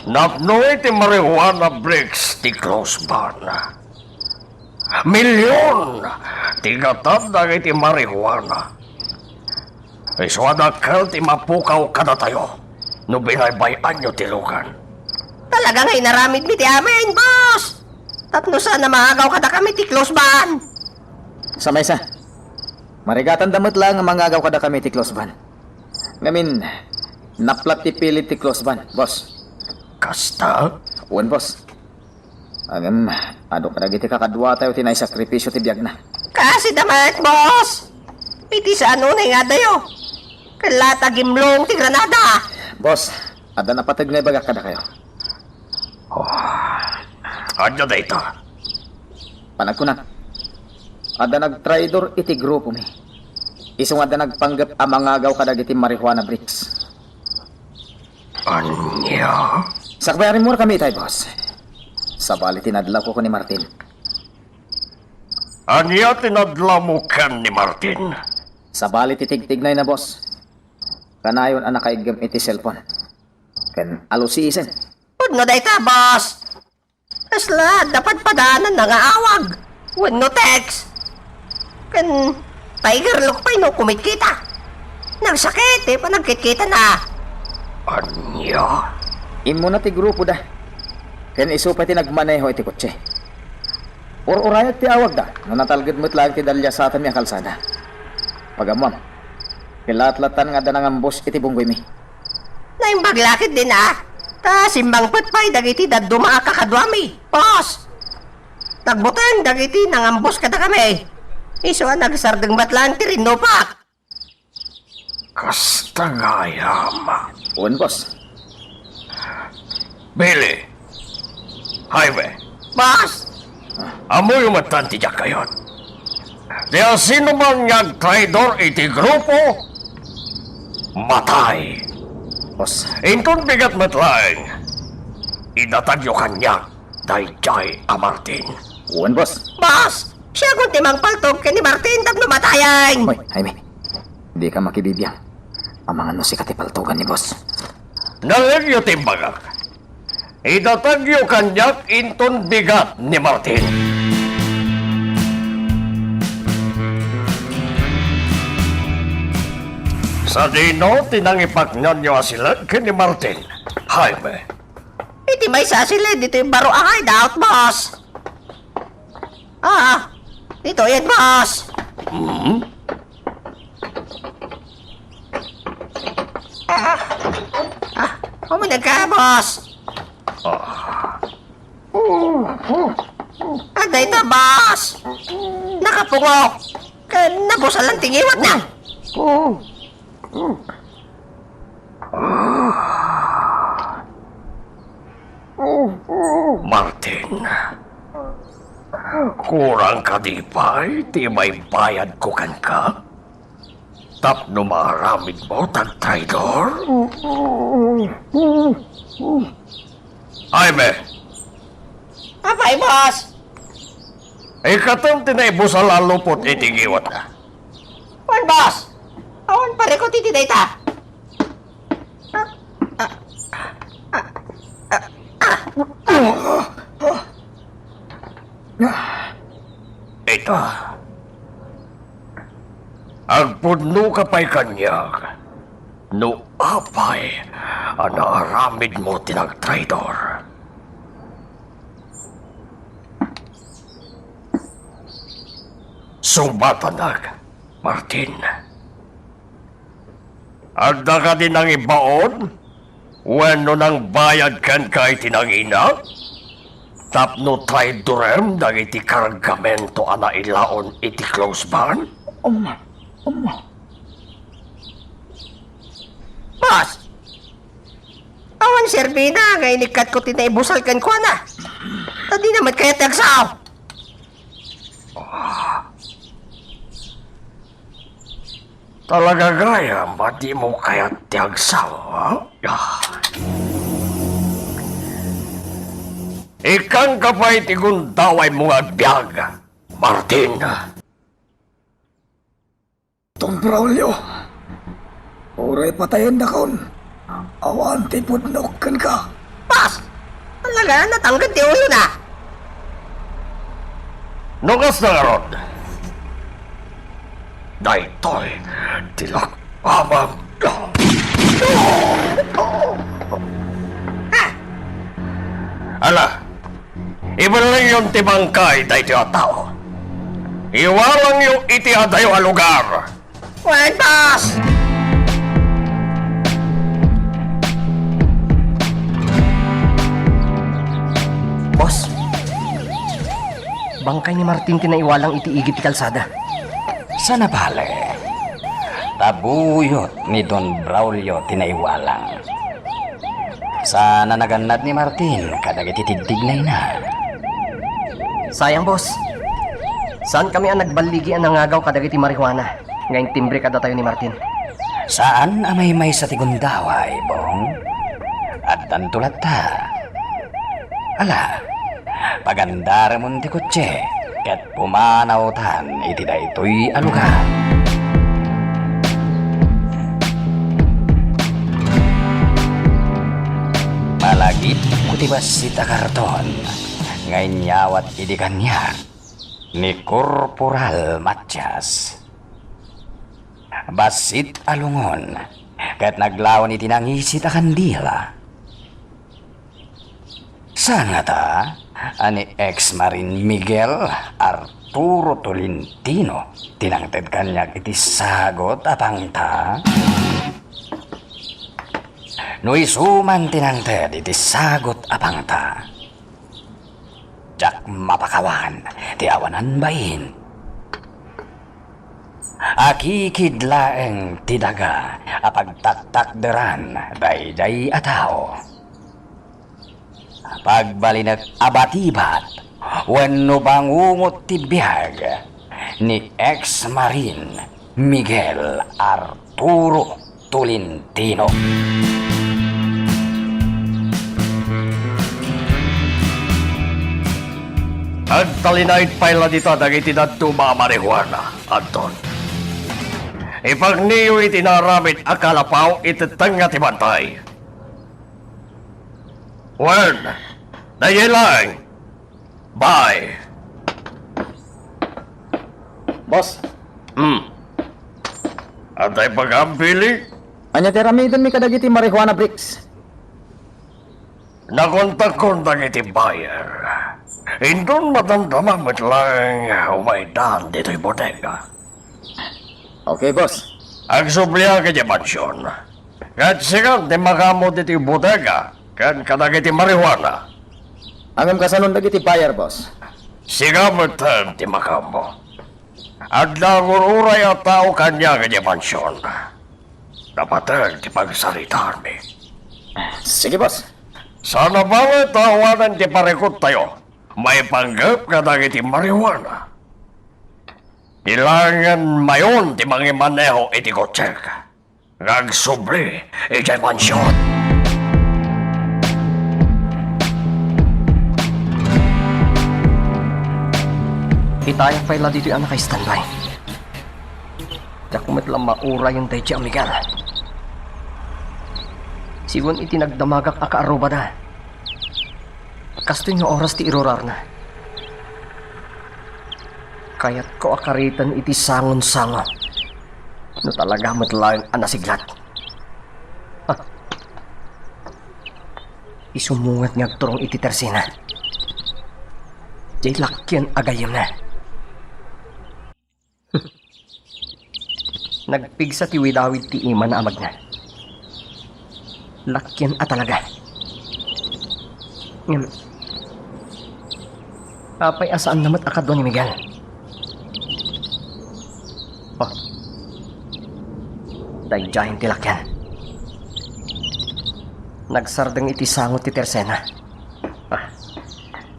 Napno iti marijuana bricks ti close van. Milion ti gatad dagiti marijuana. Isu a dakkel ti mapukaw kadatayo no binaybay-anyo ti lugan. Talaga nga inaramidmi ti amin, boss! Tapno saan a maagaw kadakami ti close van. Sa maysa, marigatanda met laeng a mangagaw kadakami ti close van. Ngamin, naplat ti pilid ti close van, boss. Kasta? Wen, boss. Ngem, adu kadagiti kakaduatayo ti naisakripisio ti biagna. Kaasida met, boss! Iti saan unay nga addayo? Ket la ta gimlong ti granada! Boss, adda napateg nga ibagak kadakayo. Oh, ania dayta? Panagkunak, adda nagtraidor iti grupomi. Isu nga adda nagpanggep a mangagaw kadagiti marijuana bricks. Ania? Sakbay a rimmuarkami itay, boss. Sabali ti nadlawko ken ni Martin. Ania ti nadlawmo ken ni Martin? Sabali ti tigtignayna, boss. Kanayon a nakaiggem iti cellphone. Ken alusisen. Pudno dayta, boss. Kasla adda padpadaananna nga awag wenno text. Ken Tiger Look pay no kumitkita. Nagsakit ti panagkitkitana. Ania? Immuna ti grupoda. Ken isu pay ti nagmaneho iti kotse. Ur-urayak ti awagda no natalged met laeng ti dalliasatanmi a kalsada. Pagammom, kilatlatan nga adda nangambos iti bunggoymi. Naimbag la ketdin a, ta simmangpet pay dagiti dadduma a kakaduami. Boss! Nagbuteng dagiti nangambos kadakami. Isu a nagsardeng met laeng ti rinnupak. Kasta gayam. Wen, boss. Billy. Jaime. Boss! Ammoyo met ti diak kayat. Ti siasinoman nga agtraidor iti grupo, matay. Boss. Inton bigat met laeng, idatagyo kaniak daydiay a Martin. Wen, boss. Boss! Siakon ti mangpaltog ken ni Martin tapno matayen! Hoy, Jaime. Dika makibibiang. Amangan no sika ti paltogan ni boss. Nalagyo ti imbagak. Idatagyo kaniak inton bigat ni Martin. Sadino ti nangipaknanyo a siled ken ni Martin, Jaime? Iti maysa a siled ditoy baro a hideout, boss. Ah, ditoyen, boss. Hmm? Ah, ah, umuneg ka, boss. Ah. Ah, dayta, boss. Nakapungo. Ken nabusalan ti ngiwatna. Martin, kurang kadi pay ti maibayadko kenka tapno maaramidmo ti agtraidor? Jaime! Apay, boss? Ikkatem ti naibusal a lupot iti ngiwatna. Wen, boss! Awan parikut iti dayta. Ita, agpudnoka pay kaniak no apay a naaramidmo ti nagtraidor. Sungbatannak, Martin. Adda kadi nangibaon wenno nangbayad kenka iti nangina tapno traidorem dagiti kargamento a nailaon iti close barn? Umma, umma. Boss! Awan serbina nga inikkatko ti naibusal kenkuana. Ta dina met kayat ti agsao. Talaga gayam a dimo kayat ti agsao, ha? Ah. Ikkanka pay ti gundawaymo nga agbiag, Martin. Don Braulio, uray patayendakon, awan ti pudnok kenka. Pas! Talaga, natangged ti uyona. No kasta ngarud, daytoy ti lak-, amang. Ala, ibellengyon ti bangkay daytoy a tao. Iwalangyo iti adayo a lugar. Wen, boss! Boss, bangkay ni Martin ti naiwalang iti igid ti kalsada. Sana pale, ta buyot ni Don Braulio ti naiwalang. Saan a nagannad ni Martin kadagiti tigtignayna. Sayang, boss. Saankami a nagballigi a nangagaw kadagiti marijuana nga intimbre kadatayo ni Martin. Saan a maymaysa ti gundaway, Bong. Addanto latta. Ala, pagandaramon ti kotse ket pumanawtan iti daytoy a lugar. Malagipko ti bassit a karton nga inyawat idi kaniak ni Korporal Matias. Bassit a lungon ket naglaon iti nangisit a kandila. Saan ngata a ni ex-Marine Miguel Arturo Tolentino ti nangted kaniak iti sagut a pangta? No isu man ti nangted iti sagut a pangta, diak mapakawan ti awanan bain. Akikid laeng ti daga a pagtaktakderan daydiay a tao. Pagbalinek a batibat wenno bangungot ti biag ni ex-Marine Miguel Arturo Tolentino. Agtalinaed pay la dita dagiti dadduma a marijuana, Anton. Ipagniyo iti naaramid a kalapaw iti tengnga ti bantay. Wen, daydiay laeng. Bye. Boss. Hmm. Adda pagambili? Ania ti aramidenmi kadagiti marijuana bricks? Nakontakkon dagiti buyer. Inton madamdama met laeng umaydan ditoy bodega. Okay, boss. Agsubliak idiay mansion. Ket sikan ti makaammo ditoy bodega ken kadagiti marijuana. Ngem kasanon dagiti buyer, boss? Sika metten ti makaammo. Adda agur-uray a tao kaniak idiay mansion. Napateg ti pagsaritaanmi. Sige, boss. Sana balet awanen ti parikuttayo maipanggep kadagiti marijuana. Kailangan mayon ti mangimaneho iti kotsek nga agsubli idiay mansion. Itayak pay la ditoy a naka-standby. Diak met la maurayen daydiay a Miguel. Sigun iti nagdamagak a kaarrubada, kastoy nga oras ti irurarna. Kayatko a kariten iti sangonsango. No talaga met laeng a nasiglat. Ah. Isu met nga agturong iti tersena. Diay lakian a gayyemna. Nagpigsa ti widawid ti imana a magna. Lakian a talaga. Ngem, apay a saanna met a kadua ni Miguel? Oh. Daydiayen ti lakian. Nagsardeng iti sango ti tersena. Ah.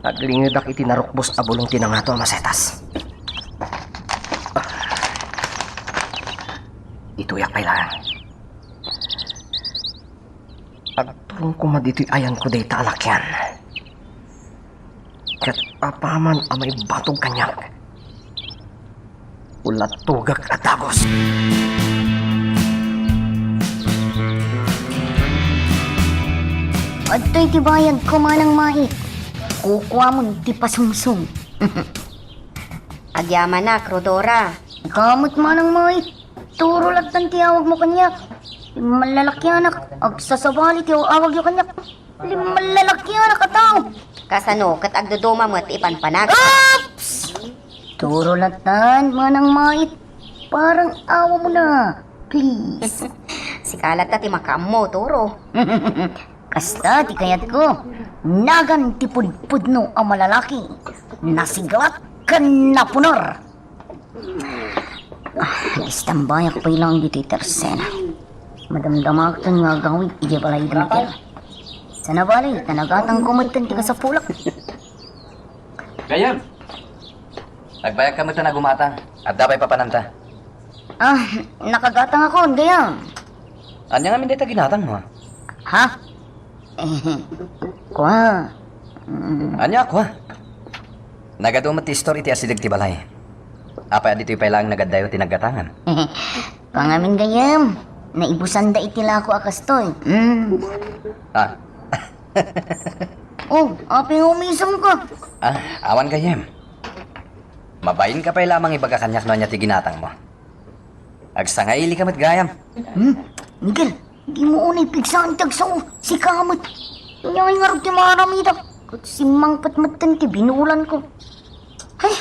Aglingedak iti narukbos a bulong ti nangato a masetas. Ah. Ituyak pay laeng. Agturong koma ditoy ayanko dayta a lakian. Ket apaman a maibatog kaniak, ulatogak a dagus. Adtoy ti bayadko, Manang Mait. Kukuamon ti pasungsong. Agyamanak, Rhodora. Ikaw met, Manang Mait. Turo lattan ti awagmo kaniak. Mallalakianak. Agsasabali ti awagyo kaniak. Limallalakianak a tao. Kasano ket agduduma met ti ipanpanak? Oops! Turo lattan, Manang Mait. Parang awamona. Please. Sika latta ti makaammo, Turo. Kasta ti kayatko. Nagan ti pudpudno a malalaki. Nasiglat ken napunar. Ah, istambayak pay laeng ditoy tersena. Madamdamaak nga agawid idiay balay da Miguel. Sana bale, ta nagatangko metten ti kasapulak. Gayyem! Agbayagka metten a gumatang. Adda pay papananta. Ah, nakagatang ako, gayyem. Ania ngamin dayta ginatangmo? Ha? Eh, kua. Mm. Ania, kua? Nagadu met ti istor iti asideg ti balay. Apay a ditoy pay laeng nagaddayo ti naggatangan? Pangamin gayyem, naibusanda iti lako a kastoy. Mm. Ah. Oh, apay nga umisemka? Ah, awan gayyem. Mabainka pay la a mangibaga kaniak no ania ti ginatangmo. Agsangailika met gayam. Hmm? Miguel, dimo unay pigsaan ti agsao. Sika met. Ania ngarud ti maaramidak? Ket simmangpet metten ti binulanko. Hay,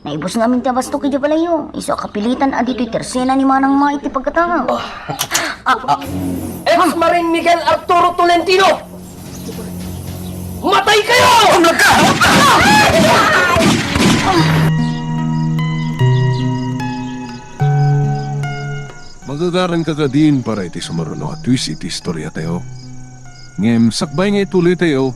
naibus ngamin ti abastok iti balayyo. Isu a kapilitan a ditoy tersena ni Manang Mait ti paggatangam. Ah, ah. Ex Marine Miguel Arturo Tolentino! Matay kayo! Sumlag ka! Magagaranka kadin para iti sumaruno a twist iti istoriatayo. Ngem sakbay nga ituloytayo,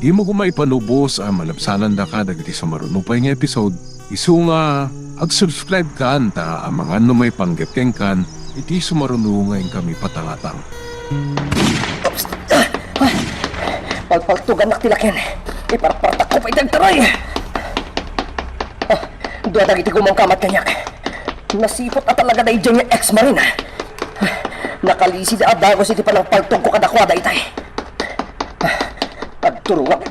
dimo koma ipalubos a malabsanandaka dagiti sumaruno pay nga episode. Isu nga, ag-subscribe kan ta amangan no maipanggep kenkan iti sumaruno nga inkami patangatang. Palpaltugannak ti laken. Iparpartakko pay ti agtaray. Ah, dua dagiti gumamkamat kaniak. Nasiput a talaga daydiay nga ex-marine. Nakalisida a dagus iti panangpaltogko kadakuada itay. Agturuak.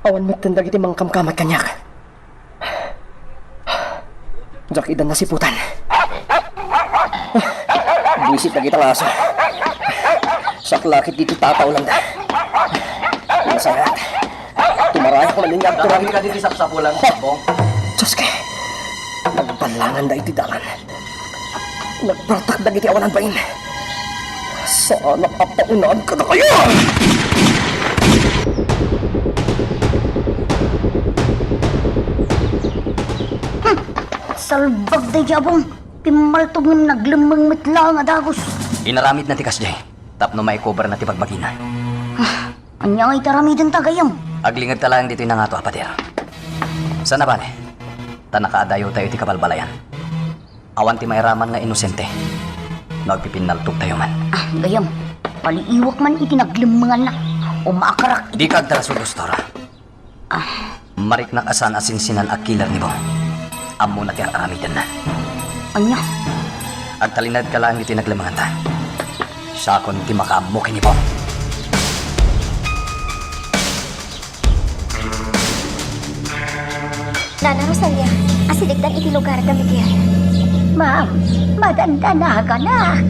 Awan metten dagiti mangkamkamat kaniak. Diak ida nasiputan. Buisit dagita nga aso. Saklakit ditoy tataulanda. Nasayaat. Tumarayak man nga agturang. Kadi ti sapsapulan, Bong. Diyos ko. Nagbalanganda iti dalan. Nagpartak dagiti awanan bain. Saanak a paunaan kadakayo! Hmm. Salbag daydiay a Bong. Pimmaltog ngem naglemmeng met laeng a dagus. Inaramidna ti kasdiay tapno maikoberna ti bagbagina. Ah, ania nga iti aramidenta, gayyem? Aglingedta laeng ditoy nangato a pader. Sana bale, ta nakaadayotayo iti kabalbalayan. Awan ti mairaman nga inosente no agpipinnaltogtayo man. Ah, gayyem, paliiwak man iti naglemmenganna. Umaakarak iti... Dika agtarasudus, Tora. Mariknak a saan a sinsinan a killer ni Bong. Ammona ti ar-aramidenna. Ania? Agtalinaedka laeng iti naglemenganta. Siakon ti makaammo ken ni Bong. Nana Rosalia, asidegdan iti lugar da Miguel. Ma'am, madandanagana.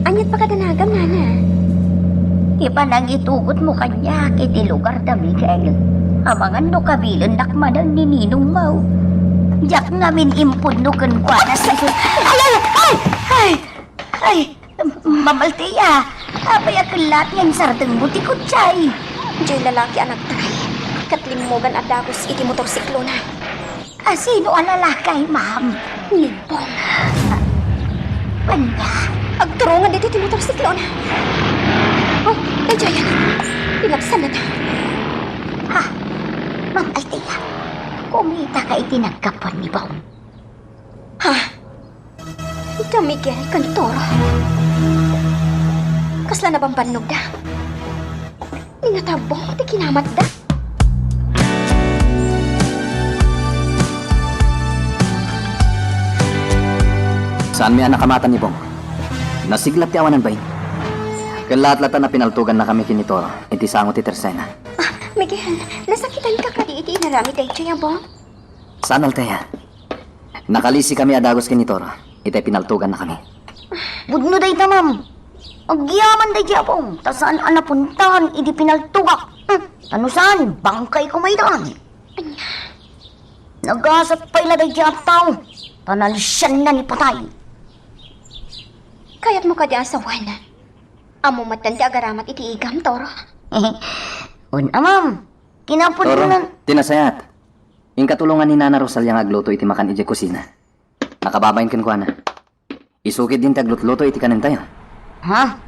Ania't pakadanagam, Nana? Ti panangitugotmo kaniak iti lugar da Miguel, amangan no kabilennak manen ni ninongmo. Diak ngamin impudno kenkuana sa isu-, ay, ay, ay, ay, ay, Ma'am Althea, apay a kellaat nga insardengmo ti kotsem? Diay lalaki a nagtry ket limmugan a dagus iti motorsiklona. A sino a lalaki, ma'am? Ni Bong. Ania? Agturungan ditoy ti motorsiklona. Oh, daydiay, anak. Pinagsanna ta. Ha? Ma'am Althea, kumitaka iti naggapuan ni Bong? Ha? Da Miguel ken Toro? Kasla nabambannogda? Ni natabong ti kinamatda? Saanmi a nakamatan ni Bong. Nasiglat ti awanan bain. Kellaat latta a pinaltogannakami ken ni Toro iti sango ti Tercena. Ah, Miguel, nasakitanka kadi iti inaramid daytoy a Bong? Saan, Althea. Nakalisikami a dagus ken ni Toro, itay pinaltogannakami. Pudno dayta, ma'am. Agyaman daydi a Bong, ta saan a napuntahan idi pinaltogak. Hmm, ta no saan, bangkay ko maydan. Nagasat pay la daydi a tao, ta nalisianna ni patay. Kayatmo kadi a sawen? Ammom metten ti agaramat iti igam, Toro? Wen a, ma'am. Kinapudno Toro, nan- ti nasayaat. Inka tulongan ni Nana Rosalia nga agluto iti makan idiay kusina. Nakababain kenkuana. Isu ketdin ti aglutluto iti kanentayo. Ha?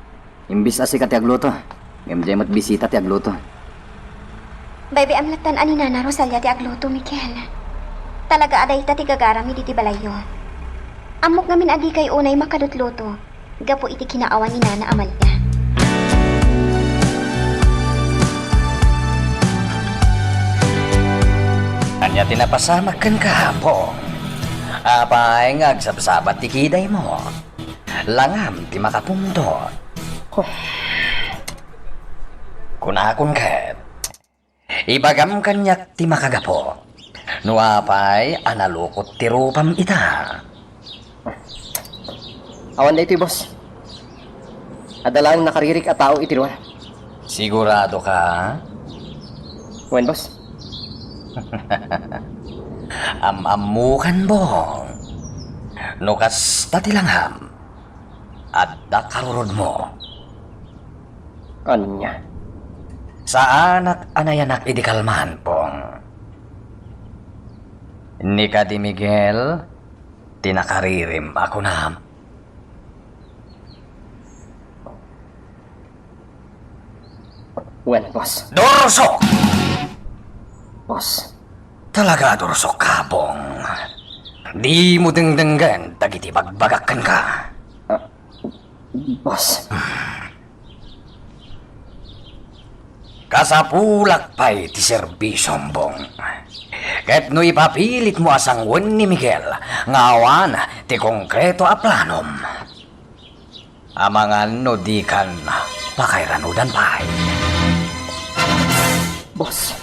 Imbis a sika ti agluto, ngem diay met bisita ti agluto. Baybay-am lattan a ni Nana Rosalia ti agluto, Miguel. Talaga a dayta ti gagarami ditoy balayyo. Ammok ngamin a dikay unay makalutluto. Gapu iti kinaawan ni Nana Amalia. Ania ti napasamak kenka, Bong? Apay nga agsabsabat ti kidaymo? Langam ti makapungtot. Kunakon ket, ibagam kaniak ti makagapu. No apay a nalukot ti rupam ita. Awan daytoy, boss. Adda laeng nakaririk a tao iti rua. Sigurado ka? Wen, boss. Am-ammokan, Bong. No kasta ti langam, adda karurudmo. Ania? Saanak a nayanak idi kalman, Bong. Ni kadi Miguel ti nakaririm a kunam. Wen, boss. Dursok! Boss. Talaga a dursok ka, Bong. Dimo dengdenggen dagiti bagbagak kenka. Ah, boss. Kasapulak pay ti serbisom, Bong. Ket no ipapilitmo a sanguen ni Miguel nga awan ti konkreto a planom, amangan no dikan pakairanudan pay. Boss.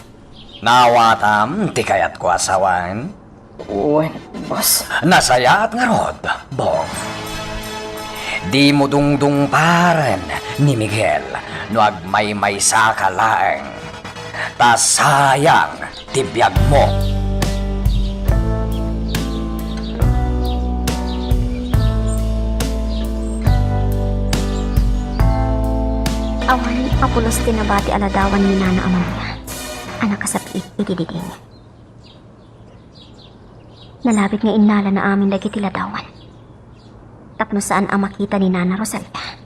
Naawatam ti kayatko a sawen? Wen, boss. Nasayaat ngarud, Bong. Dimo dungdungparen ni Miguel no agmaymaysaka laeng. Ta sayang ti biagmo. Awan a pulos ti nabati a ladawan ni Nana Amalia a nakasap-it iti didingit. Nalabit nga innalana amin dagiti ladawan tapno saan a makita ni Nana Rosalia.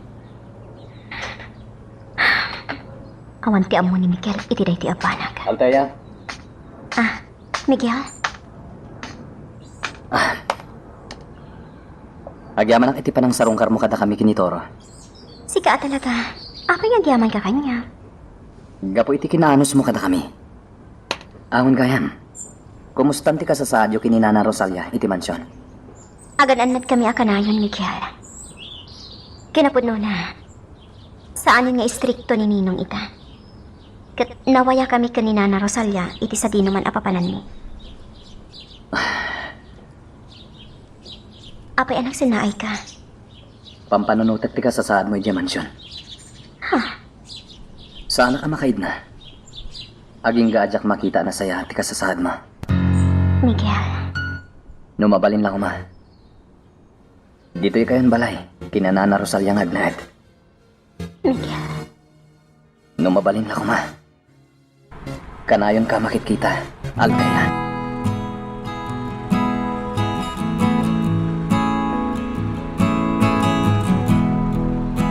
Awan ti ammo ni Miguel iti daytoy a banag. Althea? Ah, Miguel? Ah. Agyamanak iti panangsarungkarmo kadakami ken ni Toro. Sika a talaga. Apay nga agyamanka kaniak? Gapu iti kinaanusmo kadakami. Awan gayam. Kumustan ti kasasaadyo ken ni Nana Rosalia iti mansion? Agan-annadkami a kanayon, Miguel. Kinapudnona, saanen nga istrikto ni Ninong ita. Ket nawayakami ken ni Nana Rosalia iti sadinoman a papananmi. Apay a nagsennaayka? Pampanunotek ti kasasaadmo idiay mansion. Ha? Saanak a makaidna. Agingga a diak makita a nasayaat ti kasasaadmo. Miguel. No mabalin la koma. Ditoy kayon balay, ken ni Nana Rosalia nga agnaed. Miguel. No mabalin la koma. Kanayonka makitkita, Althea.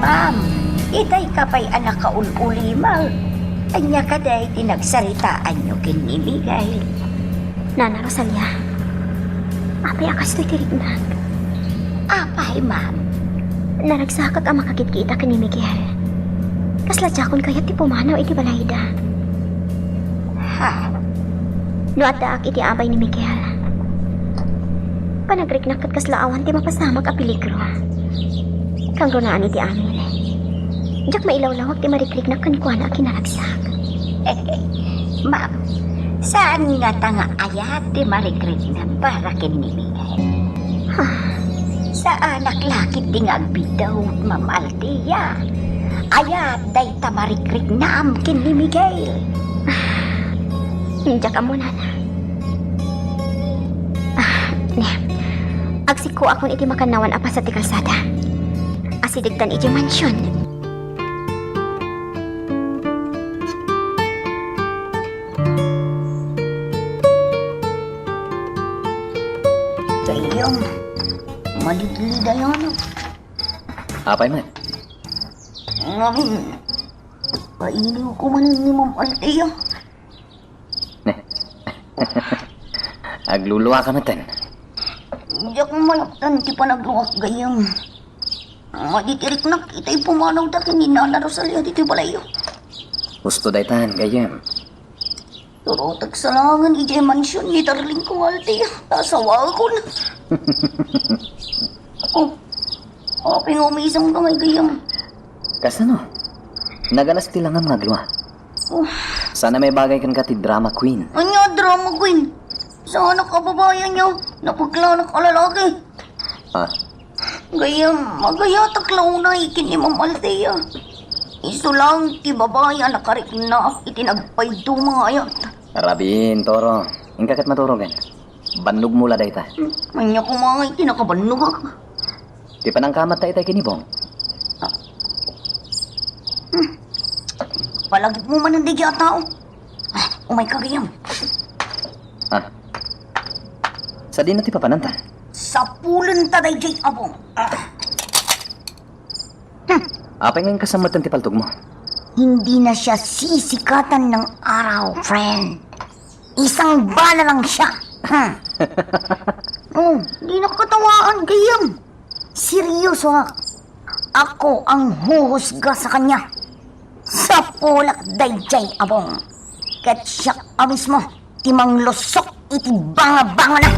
Ma'am, itay ka pay a nakaul-ulimag. Ania kadi ti nagsaritaanyo ken ni Miguel? Nana Rosalia, apay a kastoy ti riknak? Apay, ma'am? Naragsakak a makakitkita ken ni Miguel. Kasla diakon kayat ti pumanaw iti balayda. Ha? No addaak iti abay ni Miguel, panagriknak ket kasla awan ti mapasamak a peligro. Kangrunaan iti amin, diak mailawlawag ti marikriknak kenkuana a kinaragsak. Ma'am, saan ngata nga ayat ti marikriknak para ken ni Miguel? Saanak la ketdi nga agbiddut, Ma'am Althea. Ayat dayta marikriknam ken ni Miguel. Diak ammo, Nana. Ah, ne. Agsikkoakon iti makannawan a paset ti kalsada. Asidegtan idiay mansion. Gayyem, madidilidayanak. Apay met? Ngamin, pailiwko manen ni Ma'am Althea. Agluluaka metten. Diak malaktan ti panagluak, gayyem. Madi ti riknak itay pumanawda ken ni Nana Rosalia ditoy balayyo. Husto daytan, gayyem. Turutek sa laengen idiay mansion ni darling ko, Althea. Asawakon. Oh, apay nga umisangka ngay, gayyem? Kasano? Nagalas ti langam nga aglua. Oh. Saan a maibagay kenka ti drama queen. Ania drama queen? Saanak a babai, ania? Napeklanak a lalaki. Ah. Gayyem, agayatak la unay ken ni Ma'am Althea. Isu lang ti babai a nakariknak iti nagpayduma nga ayat. Rabin, Toro. Inka ket maturogen. Bannogmo la dayta. Hmm, ania koma ngay ti nakabannogak? Ti panangkamatta itay ken ni Bong. Ah. Hmm. Palagipmo manen daydiay a tao. Ah, umayka, gayyem. Ah. Sadino ti papananta? Sapulenta daydiay a Bong. Ah. Hmm. Apay nga inkasamatan ti paltogmo? Hindi na siya sisikatan ng araw, friend. Isang bala lang siya. Hmm. Oh, di nakatawaan, gayyem. Seryoso, ha? Ako ang huhusga sa kanya. Sapulak daydiay a Bong. Ket siak a mismo ti manglusok iti bangabangana.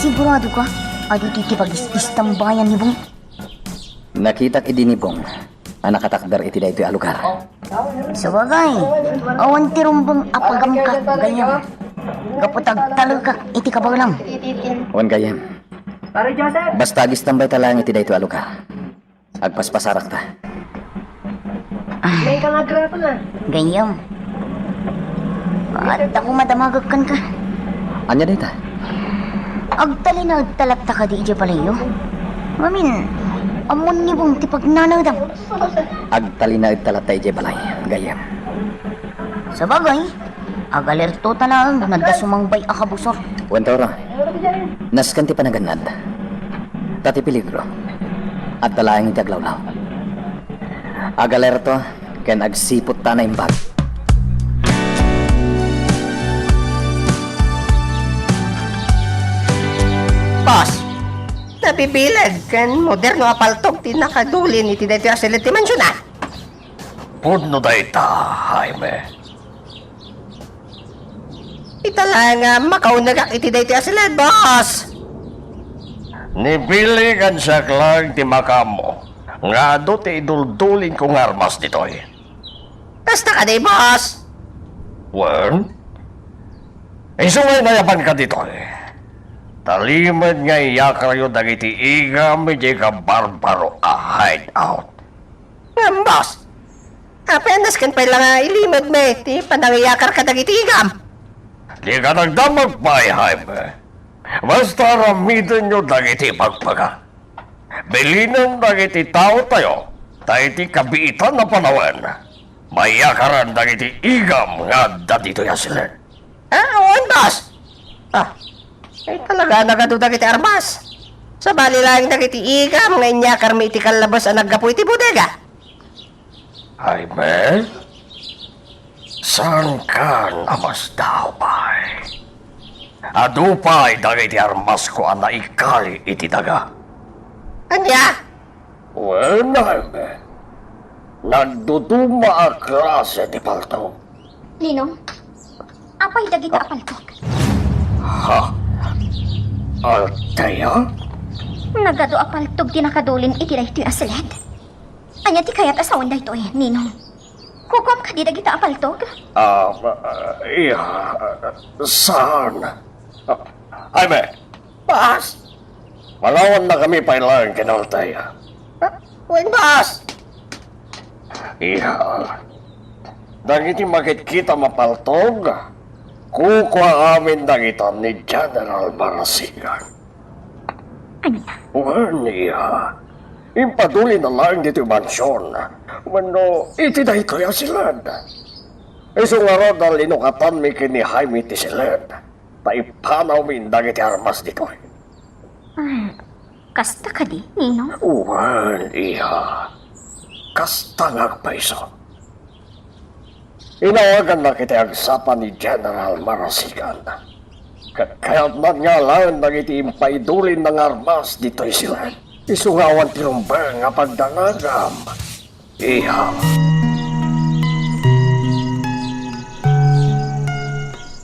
Sigurado ka? Adu ti, ti pagis-istambayan ni Bong? Nakitak idi ni Bong a nakatakder iti daytoy a lugar. Sabagay, awan ti rumbeng a pagamkak, gayyem. Gapu ta agtalekak iti kabaelam. Wen, gayyem. Basta agitambayta laeng iti daytoy a lugar. Agpaspasarakta. Ah. Gayyem. Adda koma damagek kenka. Ania dayta? Agtalinaedta latta kadi idiay balayyo? Ngamin, ammon ni Bong ti pagnanaedam. Agtalinaedta latta idiay balay, gayyem. Sabagay, agalerto ta laeng no adda sumangbay a kabusor. Wen, Toro, nasken ti panagannad. Ta ti peligro, adda laeng iti aglawlaw. Agalerto ken agsiput ta naimbag. Boss, Bibileg ken moderno a paltog ti nakadulin iti daytoy a siled ti mansion, a? Pudno dayta, Jaime. Ita la nga makaunegak iti daytoy a siled, boss. Ni Billy ken siak laeng ti makaammo nga adu ti iduldulin ko nga armas ditoy. Kasta kadi, boss? Wen, isu nga inayabanka ditoy, talimed nga iyakaryo dagiti igam idiay kabarbaro a hideout. Ngem, boss, apenas ken pay la nga ilimedmi ti panangiyakar kadagiti igam. Dika nagdamag pay, Jaime. Basta aramidenyo dagiti ibagbaga. Bilinen dagiti taotayo ta iti kabiitan a panawen, mayakaran dagiti igam nga adda ditoy a siled. Ah, wen, boss. Ah, ay talaga nagadu dagiti armas. Sabali laeng dagiti igam nga inyakarmi iti kallabes a naggapu iti bodega. Jaime, saankan a masdaaw pay? Adu pay dagiti armasko a naikali iti daga. Ania? Wen, Jaime, nagduduma a klase ti paltog. Ninong, apay dagita a paltog? Ha? Althea? Nagadu a paltog ti nakadulin iti daytoy a siled. Ania ti kayat a sawen daytoy, Ninong? Kukuam kadi dagita a paltog? Ah, ah, iya, ah, saan? Ah, Jaime, Boss! Manawannakami pay laeng ken Althea. Ah, wen, boss! Iya. Dagiti makitkitam a paltog, kukua amin dagita ni General Marasigan. Ania? Wen, iya. Impadulina laeng ditoy mansion wenno iti daytoy a siled. Isu ngarud a linukatanmi ken ni Jaime ti siled ta ipanawmi dagiti armas ditoy. Ah, kasta kadi, Ninong? Wen, iya. Kasta nga agpayso. Inawagannak iti agsapa ni General Marasigan. Ket kayatnan nga alaen dagiti impaidulin nga armas ditoy siled. Isu nga awan ti rumbeng a pagdanagam. Iha.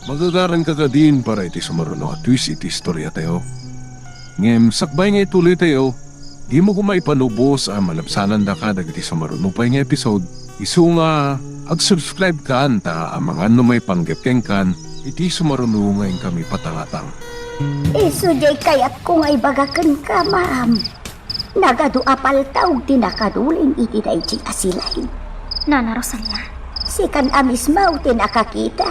Magagaranka kadin para iti sumaruno a twist iti istoriatayo. Ngem sakbay nga ituloytayo, dimo koma ipanubos a malabsanandaka dagiti sumaruno pay nga episode. Isu nga ag-subscribe kan ta amangan no maipanggep kenkan iti sumaruno nga inkami patangatang. Isu diay kayatko nga ibaga kenka, ma'am. Nagadu a paltog ti nakadulin iti daydi a siled. Nana Rosalia. Sikan a mismo ti nakakita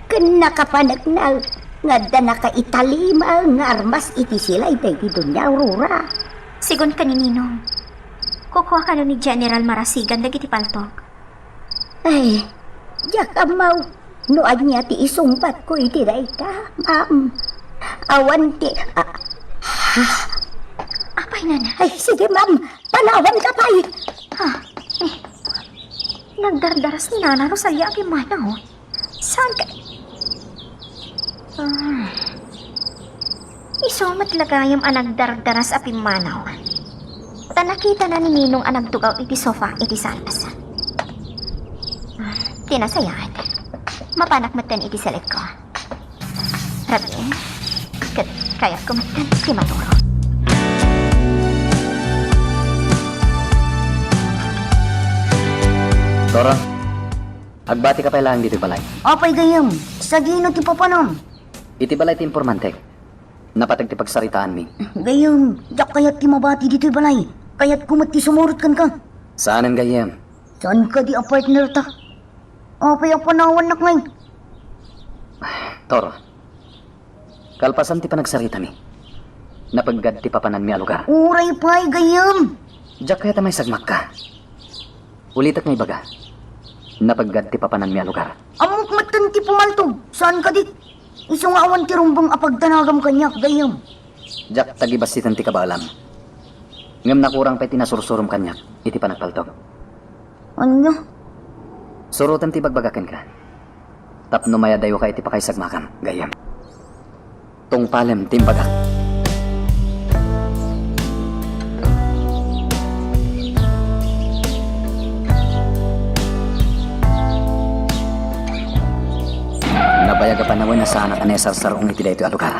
ken nakapanekna nga adda nakaitalima nga armas iti siled daydi Doña Aurora. Sigun ka ni Ninong, kukua kano ni General Marasigan dagiti paltog. Ay, diak ammo no ania ti isungbatko iti dayta, ma'am. Awan ti, ah, apay, nana? Ay, sige, ma'am. Panawanka pay. Ha? Eh, nagdardaras ni Nana Rosalia a pimmanaw. Saan ka? Ah. Isu met la gayam a nagdardaras a pimmanaw. Ta nakitana ni Ninong a nagtug-aw iti sofa iti salas. Ah, ti nasayaat. Mapanak metten iti salikko. Rabii, ket kayatko metten ti matulog. Dora, agbatika pay laeng ditoy balay. Apay gayam, sadino ti papanam? Iti balay ti informantek. Napateg ti pagsaritaanmi. Gayam, diak kayat ti mabati ditoy balay. Kayatko met ti sumurot kenka. Saanen gayam. Saan kadi a partner ta? Apay a panawannak ngay? Toro, kalpasan ti panagsaritami, napeggad ti papananmi a lugar. Uray pay gayam. Diak kayat a maisagmakka. Ulitek nga ibaga, napeggad ti papananmi a lugar. Ammok metten ti pumaltog, saan kadi? Isu nga awan ti rumbeng a pagdanagam kaniak, gayam. Diak tagibassiten ti kabaelam. Ngem nakurang pay ti nasursurom kaniak iti panagpaltog. Ania? Surotem ti ibagbaga kenka. Tapno mayadayoka iti pakaisagmakam, gayam. Tungpalem ti imbagak. Saanak a naisarsaruong iti daytoy a lugar.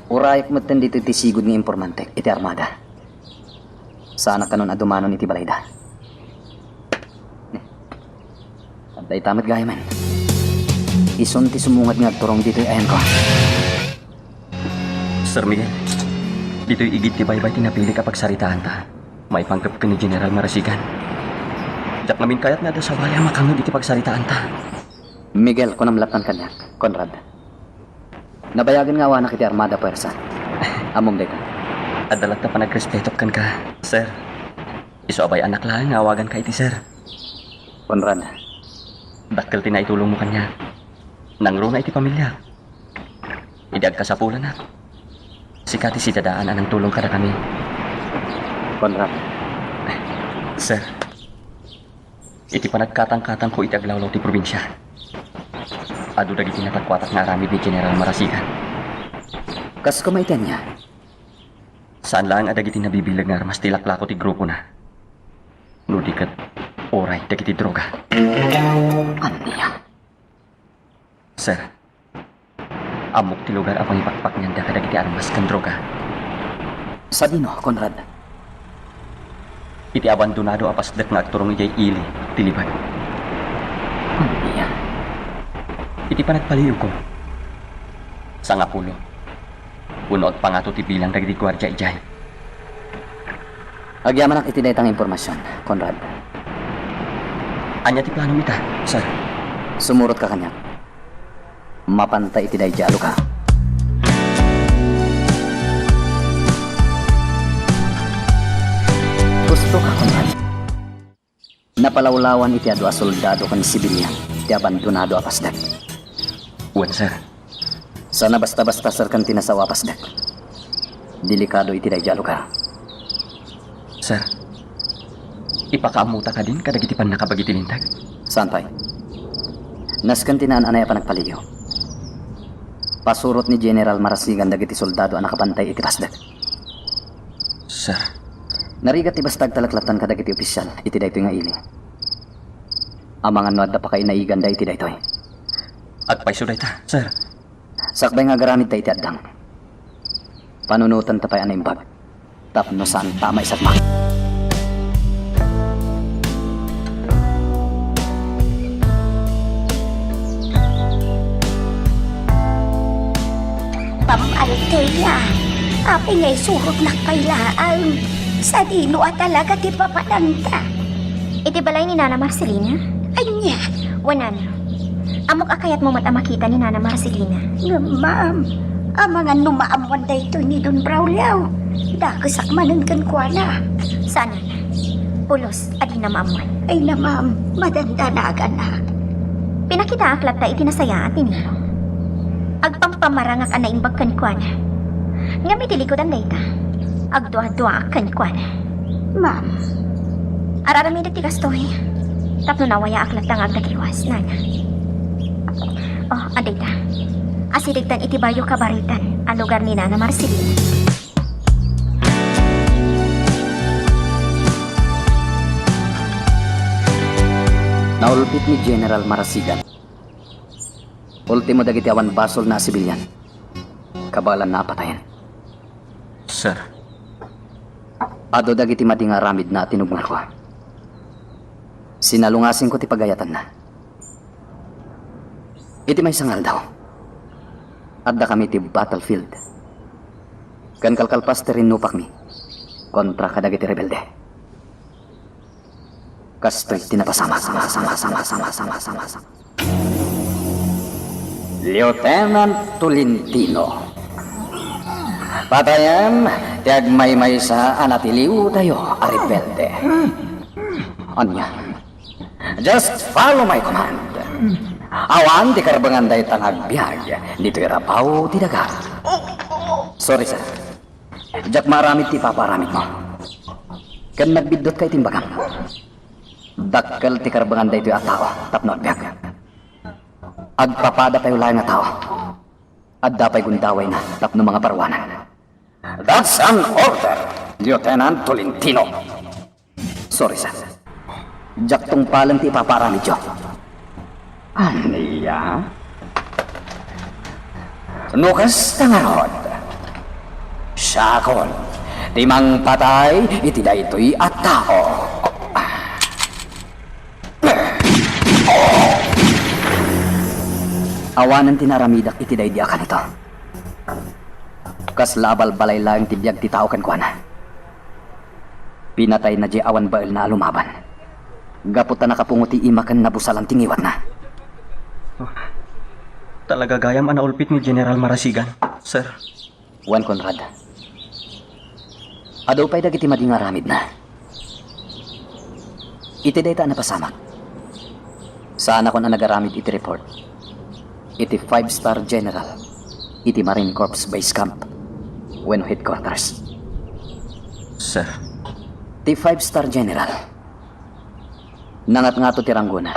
Urayek metten ditoy ti sigud nga informante iti armada. Saanak kanon a dumanon iti balayda. Adda ita met gayamen. Isun ti sumungad nga agturong ditoy ayanko. Sir Miguel, ditoy igid ti baybay ti napilik a pagsaritaanta maipanggep ken ni General Marasigan. Diak ngamin kayat nga adda sabali a makangngeg iti pagsaritaanta. Miguel, kunam lattan kaniak, Conrad. Nabayagen nga awanak iti armada puersa. Ammom dayta. Adda latta panagrespetok kenka, sir. Isu a bay-anak laeng nga awaganka iti sir. Conrad. Dakkel ti naitulongmo kaniak. Nangruna iti pamiliak. Idi agkasapulanak, sika ti sidadaan a nangtulong kadakami. Conrad. Sir, iti panagkatangkatangko iti aglawlaw ti probinsia, adu dagiti natakuatak nga aramid ni General Marasigan. Kas koma iti ania? Saan laeng a dagiti nabibileg nga armas ti laklako ti grupona, no di ket uray dagiti droga. Ania? Sir, ammok ti lugar a pangipakpaknenda kadagiti armas ken droga. Sadino, Conrad? Iti abandonado a pasdek nga agturong idiay ili ti Libag. Ania? Iti panagpaliiwko, sangapulo wenno agpangato ti bilang dagiti guardia idiay. Agyamanak iti dayta nga impormasion, Conrad. Ania ti planom ita, sir? Sumurotka kaniak. Mapanta iti daydiay a lugar. Gustoka, Conrad? Napalawlawan iti adu a soldado ken sibilian ti abandonado a pasdek. Wen, sir. Saan a basta-basta, sir, ken ti nasao a pasdek. Delikado iti daydiay a lugar. Sir, ipakaammota kadin kadagiti pannakabagi ti linteg? Saan pay. Nasken ti naan-anay a panagpaliiw. Pasurot ni General Marasigan dagiti soldado a nakabantay iti pasdek. Sir. Narigat ti basta agtalek lattan kadagiti opisyal iti daytoy nga ili. Amangan no adda pakainaiganda iti daytoy. Agpayso dayta, sir. Sakbay nga agaramidta iti addang, panunotenta pay a naimbag tapno saanta a maisagmak. Pammaltoya, apay nga isurotnak pay laeng? Sadino a talaga ti papananta? Iti balay ni Nana Marcelina? Ania? Wen, Nana. Ammok a kayatmo met a makita ni Nana Marcelina. Ngem, ma'am, amangan no maammoan daytoy ni Don Braulio. Dakesak manen kenkuana. Saan, Nana. Pulos a dina maammoan. Ay na, ma'am, madandanagana. Pinakitaak latta iti nasayaat ni Nino. Agpampamarangak a naimbag kenkuana. Ngem iti likudan dayta, agduaduaak kenkuana. Ma'am. Ar-aramidek ti kastoy tapno nawayaak latta nga agdakilwas, Nana. Oh, adda ita. Asidegtan iti Bayo Kabaritan a lugar ni Nana Marcelina. Naulbit ni General Marasigan. Ultimo dagiti awan basolna a sibilian, kabaelanna a patayen. Sir. Adu dagiti madi nga aramidna a tinubngarko. Sinalungasingko ti pagayatanna. Iti maysa nga aldaw, addakami iti battlefield. Ken kalkalpas ti rinnupakmi kontra kadagiti rebelde. Kastoy ti napasamak. Lieutenant Tolentino. Patayen ti agmaymaysa a natiliwtayo a rebelde. Ania? Just follow my command. Awan ti karbengan dayta nga agbiag ditoy rabaw ti daga. Sorry, sir. Diak maaramid ti ipapaaramidmo. Ken nagbiddutka iti imbagam. Dakkel ti karbengan daytoy a tao tapno agbiag. Agpapadatayo laeng a tao. Adda pay gundawayna tapno mangaparuanan. That's an order, Lieutenant Tolentino. Sorry, sir. Diak tungpalen ti ipapaaramidyo. Ania? No kasta ngarud, siakon ti mangpatay iti daytoy a tao. Awanen ti naaramidak iti daydi a kanito. Kasla a balbalay laeng ti biag ti tao kenkuana. Pinatayna diay awan baelna a lumaban. Gapu ta nakapungo ti ima ken nabusalan ti ngiwatna. Talaga gayam a naulpit ni General Marasigan, sir. Wen, Conrad. Adu pay dagiti madi nga aramidna. Iti dayta a napasamak, saanakon a nagaramid iti report iti five-star general iti Marine Corps Base Camp wenno headquarters. Sir. Ti five-star general, nangatngato ti ranggona,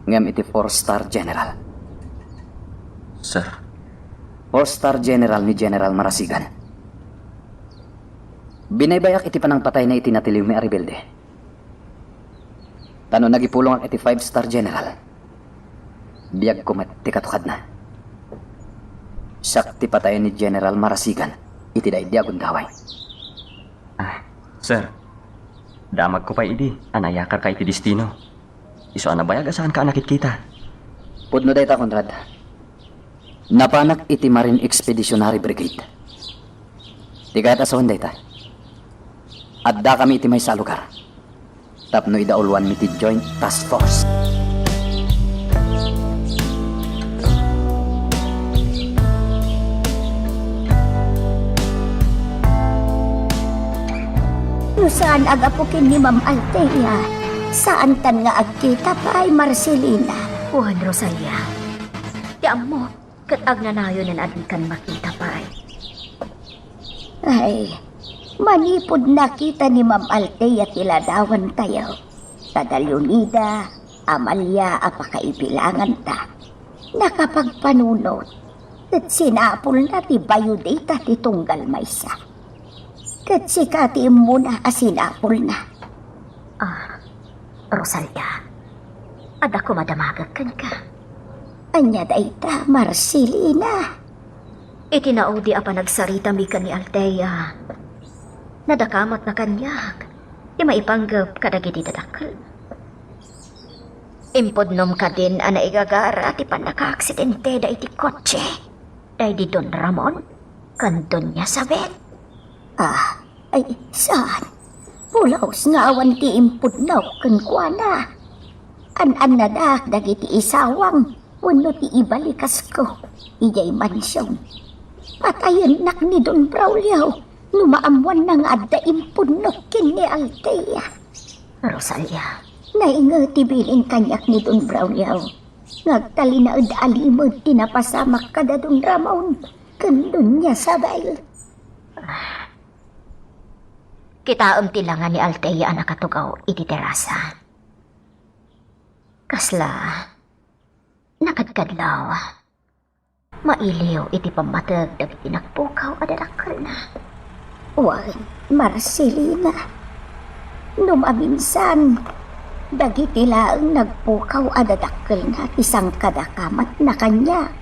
ngem iti four-star general. Sir. Four-star general ni General Marasigan. Binaybay-ak iti panangpatayna iti natiliwmi a rebelde. Ta no nagipulongak iti five-star general, biagko met ti katukadna. Siak ti patayen ni General Marasigan iti daydi a gundaway. Ah, sir. Damagko pay idi a nayakarka iti destino. Isu a nabayag a saanka a nakitkita. Pudno dayta, Conrad. Napanak iti Marine Expeditionary Brigade. Ti kayat a sawen dayta, addakami iti maysa a lugar tapno idauluanmi ti Joint Task Force. No saan a gapu ken ni Ma'am Althea, saantan nga agkita pay, Marcelina. Wen, Rosalia. Ti ammok, ket agnanayon a dikan makita pay. Ay, manipud nakita ni Ma'am Althea ti ladawantayo, kada Leonida, Amalia a pakaibilanganta, nakapagpanunot, ket sinapulna ti biodata ti tunggal maysa. Ket sika ti immuna a sinapulna. Ah, Rosalia, adda koma damagek kenka. Ania dayta, Marcelina? Iti naudi a panagsaritami ken ni Althea, nadakamatna kaniak ti maipanggep kadagiti dadakkel. Impudnom kadin a naigagara ti pannakaaksidente daydi kotse daydi Don Ramon ken Doña Sabel? Ah, ay, saan? Pulos nga awan ti impudnok kenkuana. An-annadak dagiti isawang wenno ti ibalikasko idiay mansion. Patayennak ni Don Braulio no maammoanna nga adda impudnok ken ni Althea. Rosalia. Nainget ti bilin kaniak ni Don Braulio nga agtalinaed a limed ti napasamak kada Don Ramon ken Doña Sabel. Kitaem ti langa ni Althea a nakatugaw iti terasa. Kasla nakadkadlaw. Mailiw iti pammateg dagiti nagpukaw a dadakkelna. Wen, Marcelina, no maminsan, dagiti laeng nagpukaw a dadakkelna ti sangkadakamatna kaniak.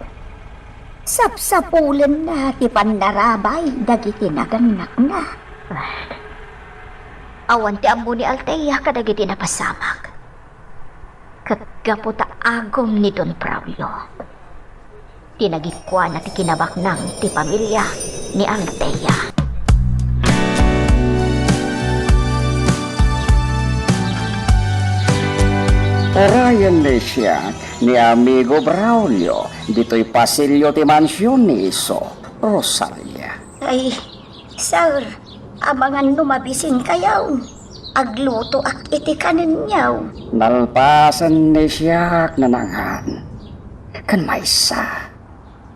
Sapsapulenna ti pannarabay dagiti nagannakna. Awan ti ammo ni Althea kadagiti napasamak. Ket gapu ta agum ni Don Braulio, tinagikuana ti kinabaknang ti pamilia ni Althea. Urayen ni siak ni Amigo Braulio ditoy pasilio ti mansion ni isu, Rosalia. Ay, sir, amangan no mabisinkayo, aglutoak iti kanenyo. Nalpasen ni siak nanangan. Ken maysa,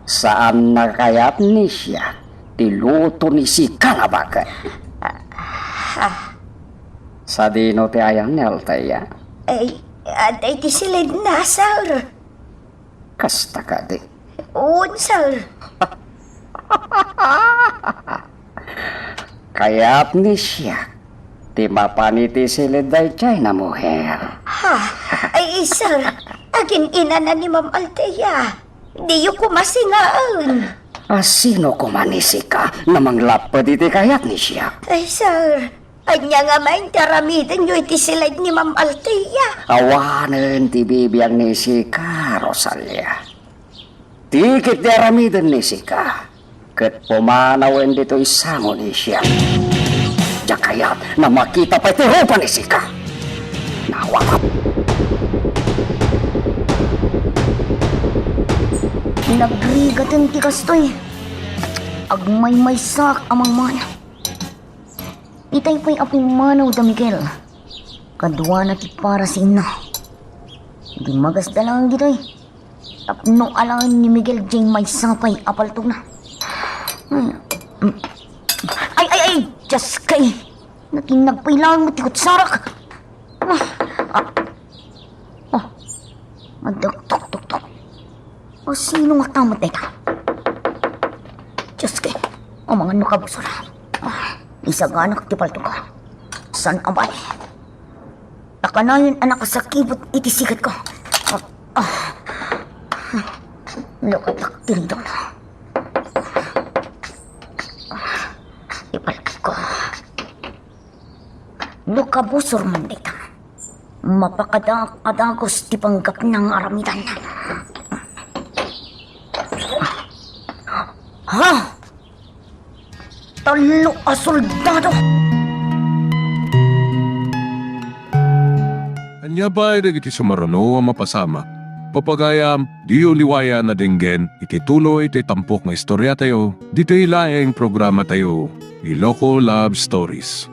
saan a kayat ni siak ti luto ni sika nga baket. Ah, ah. Sadino ti ayan ni Althea? Ay, adda iti silidna, sir. Kasta kadi? Wen, sir. Kayat ni siak ti mapan iti silid daydiay a muher. Ha? Ay, sir. Agin-inana ni Ma'am Althea. Diyo koma singaen. A, sino koma ni sika nga manglapped iti kayat ni siak? Ay, sir, ania ngamin ti aramidenyo iti slide ni Ma'am Althea? Awanen ti bibiag ni sika, Rosalia. Ti ket ti aramiden ni sika, ket pumanawen ditoy sango ni siak. Diak kayat nga makita pay ti rupa ni sika. Nawa. Nagrigaten ti kastoy. Agmaymaysaak a mangmangana. Itay pay a pimmanaw da Miguel. Kaduana ti para si inna. Di magasda laeng ditoy. Tapno alaen ni Miguel diay maysa pay a paltogna. Ay, ay, ay! Dios kay! Natinnag pay laeng met ti kutsarak. Ah, ah. Oh, adda tuktuktok. O, sino nga tamat dayta? Dios kay! Amangan no kabusor. Ah, isaganak ti paltogko. Saan a bale? Ta kanayon a nakasakibet iti siketko. Ah, ah. Lukatak ti ridong. Ah, ipalkit ko. No kabusor man dayta, mapakadaak a dagus ti panggepna nga aramidan. Ha? Tallo a soldado! Ania pay dagiti sumaruno a mapasamak? Papagayam, diyo liwayan a denggen iti tuloy ti tampok nga istoriatayo, ditoy laeng programatayo, Iloko Love Stories.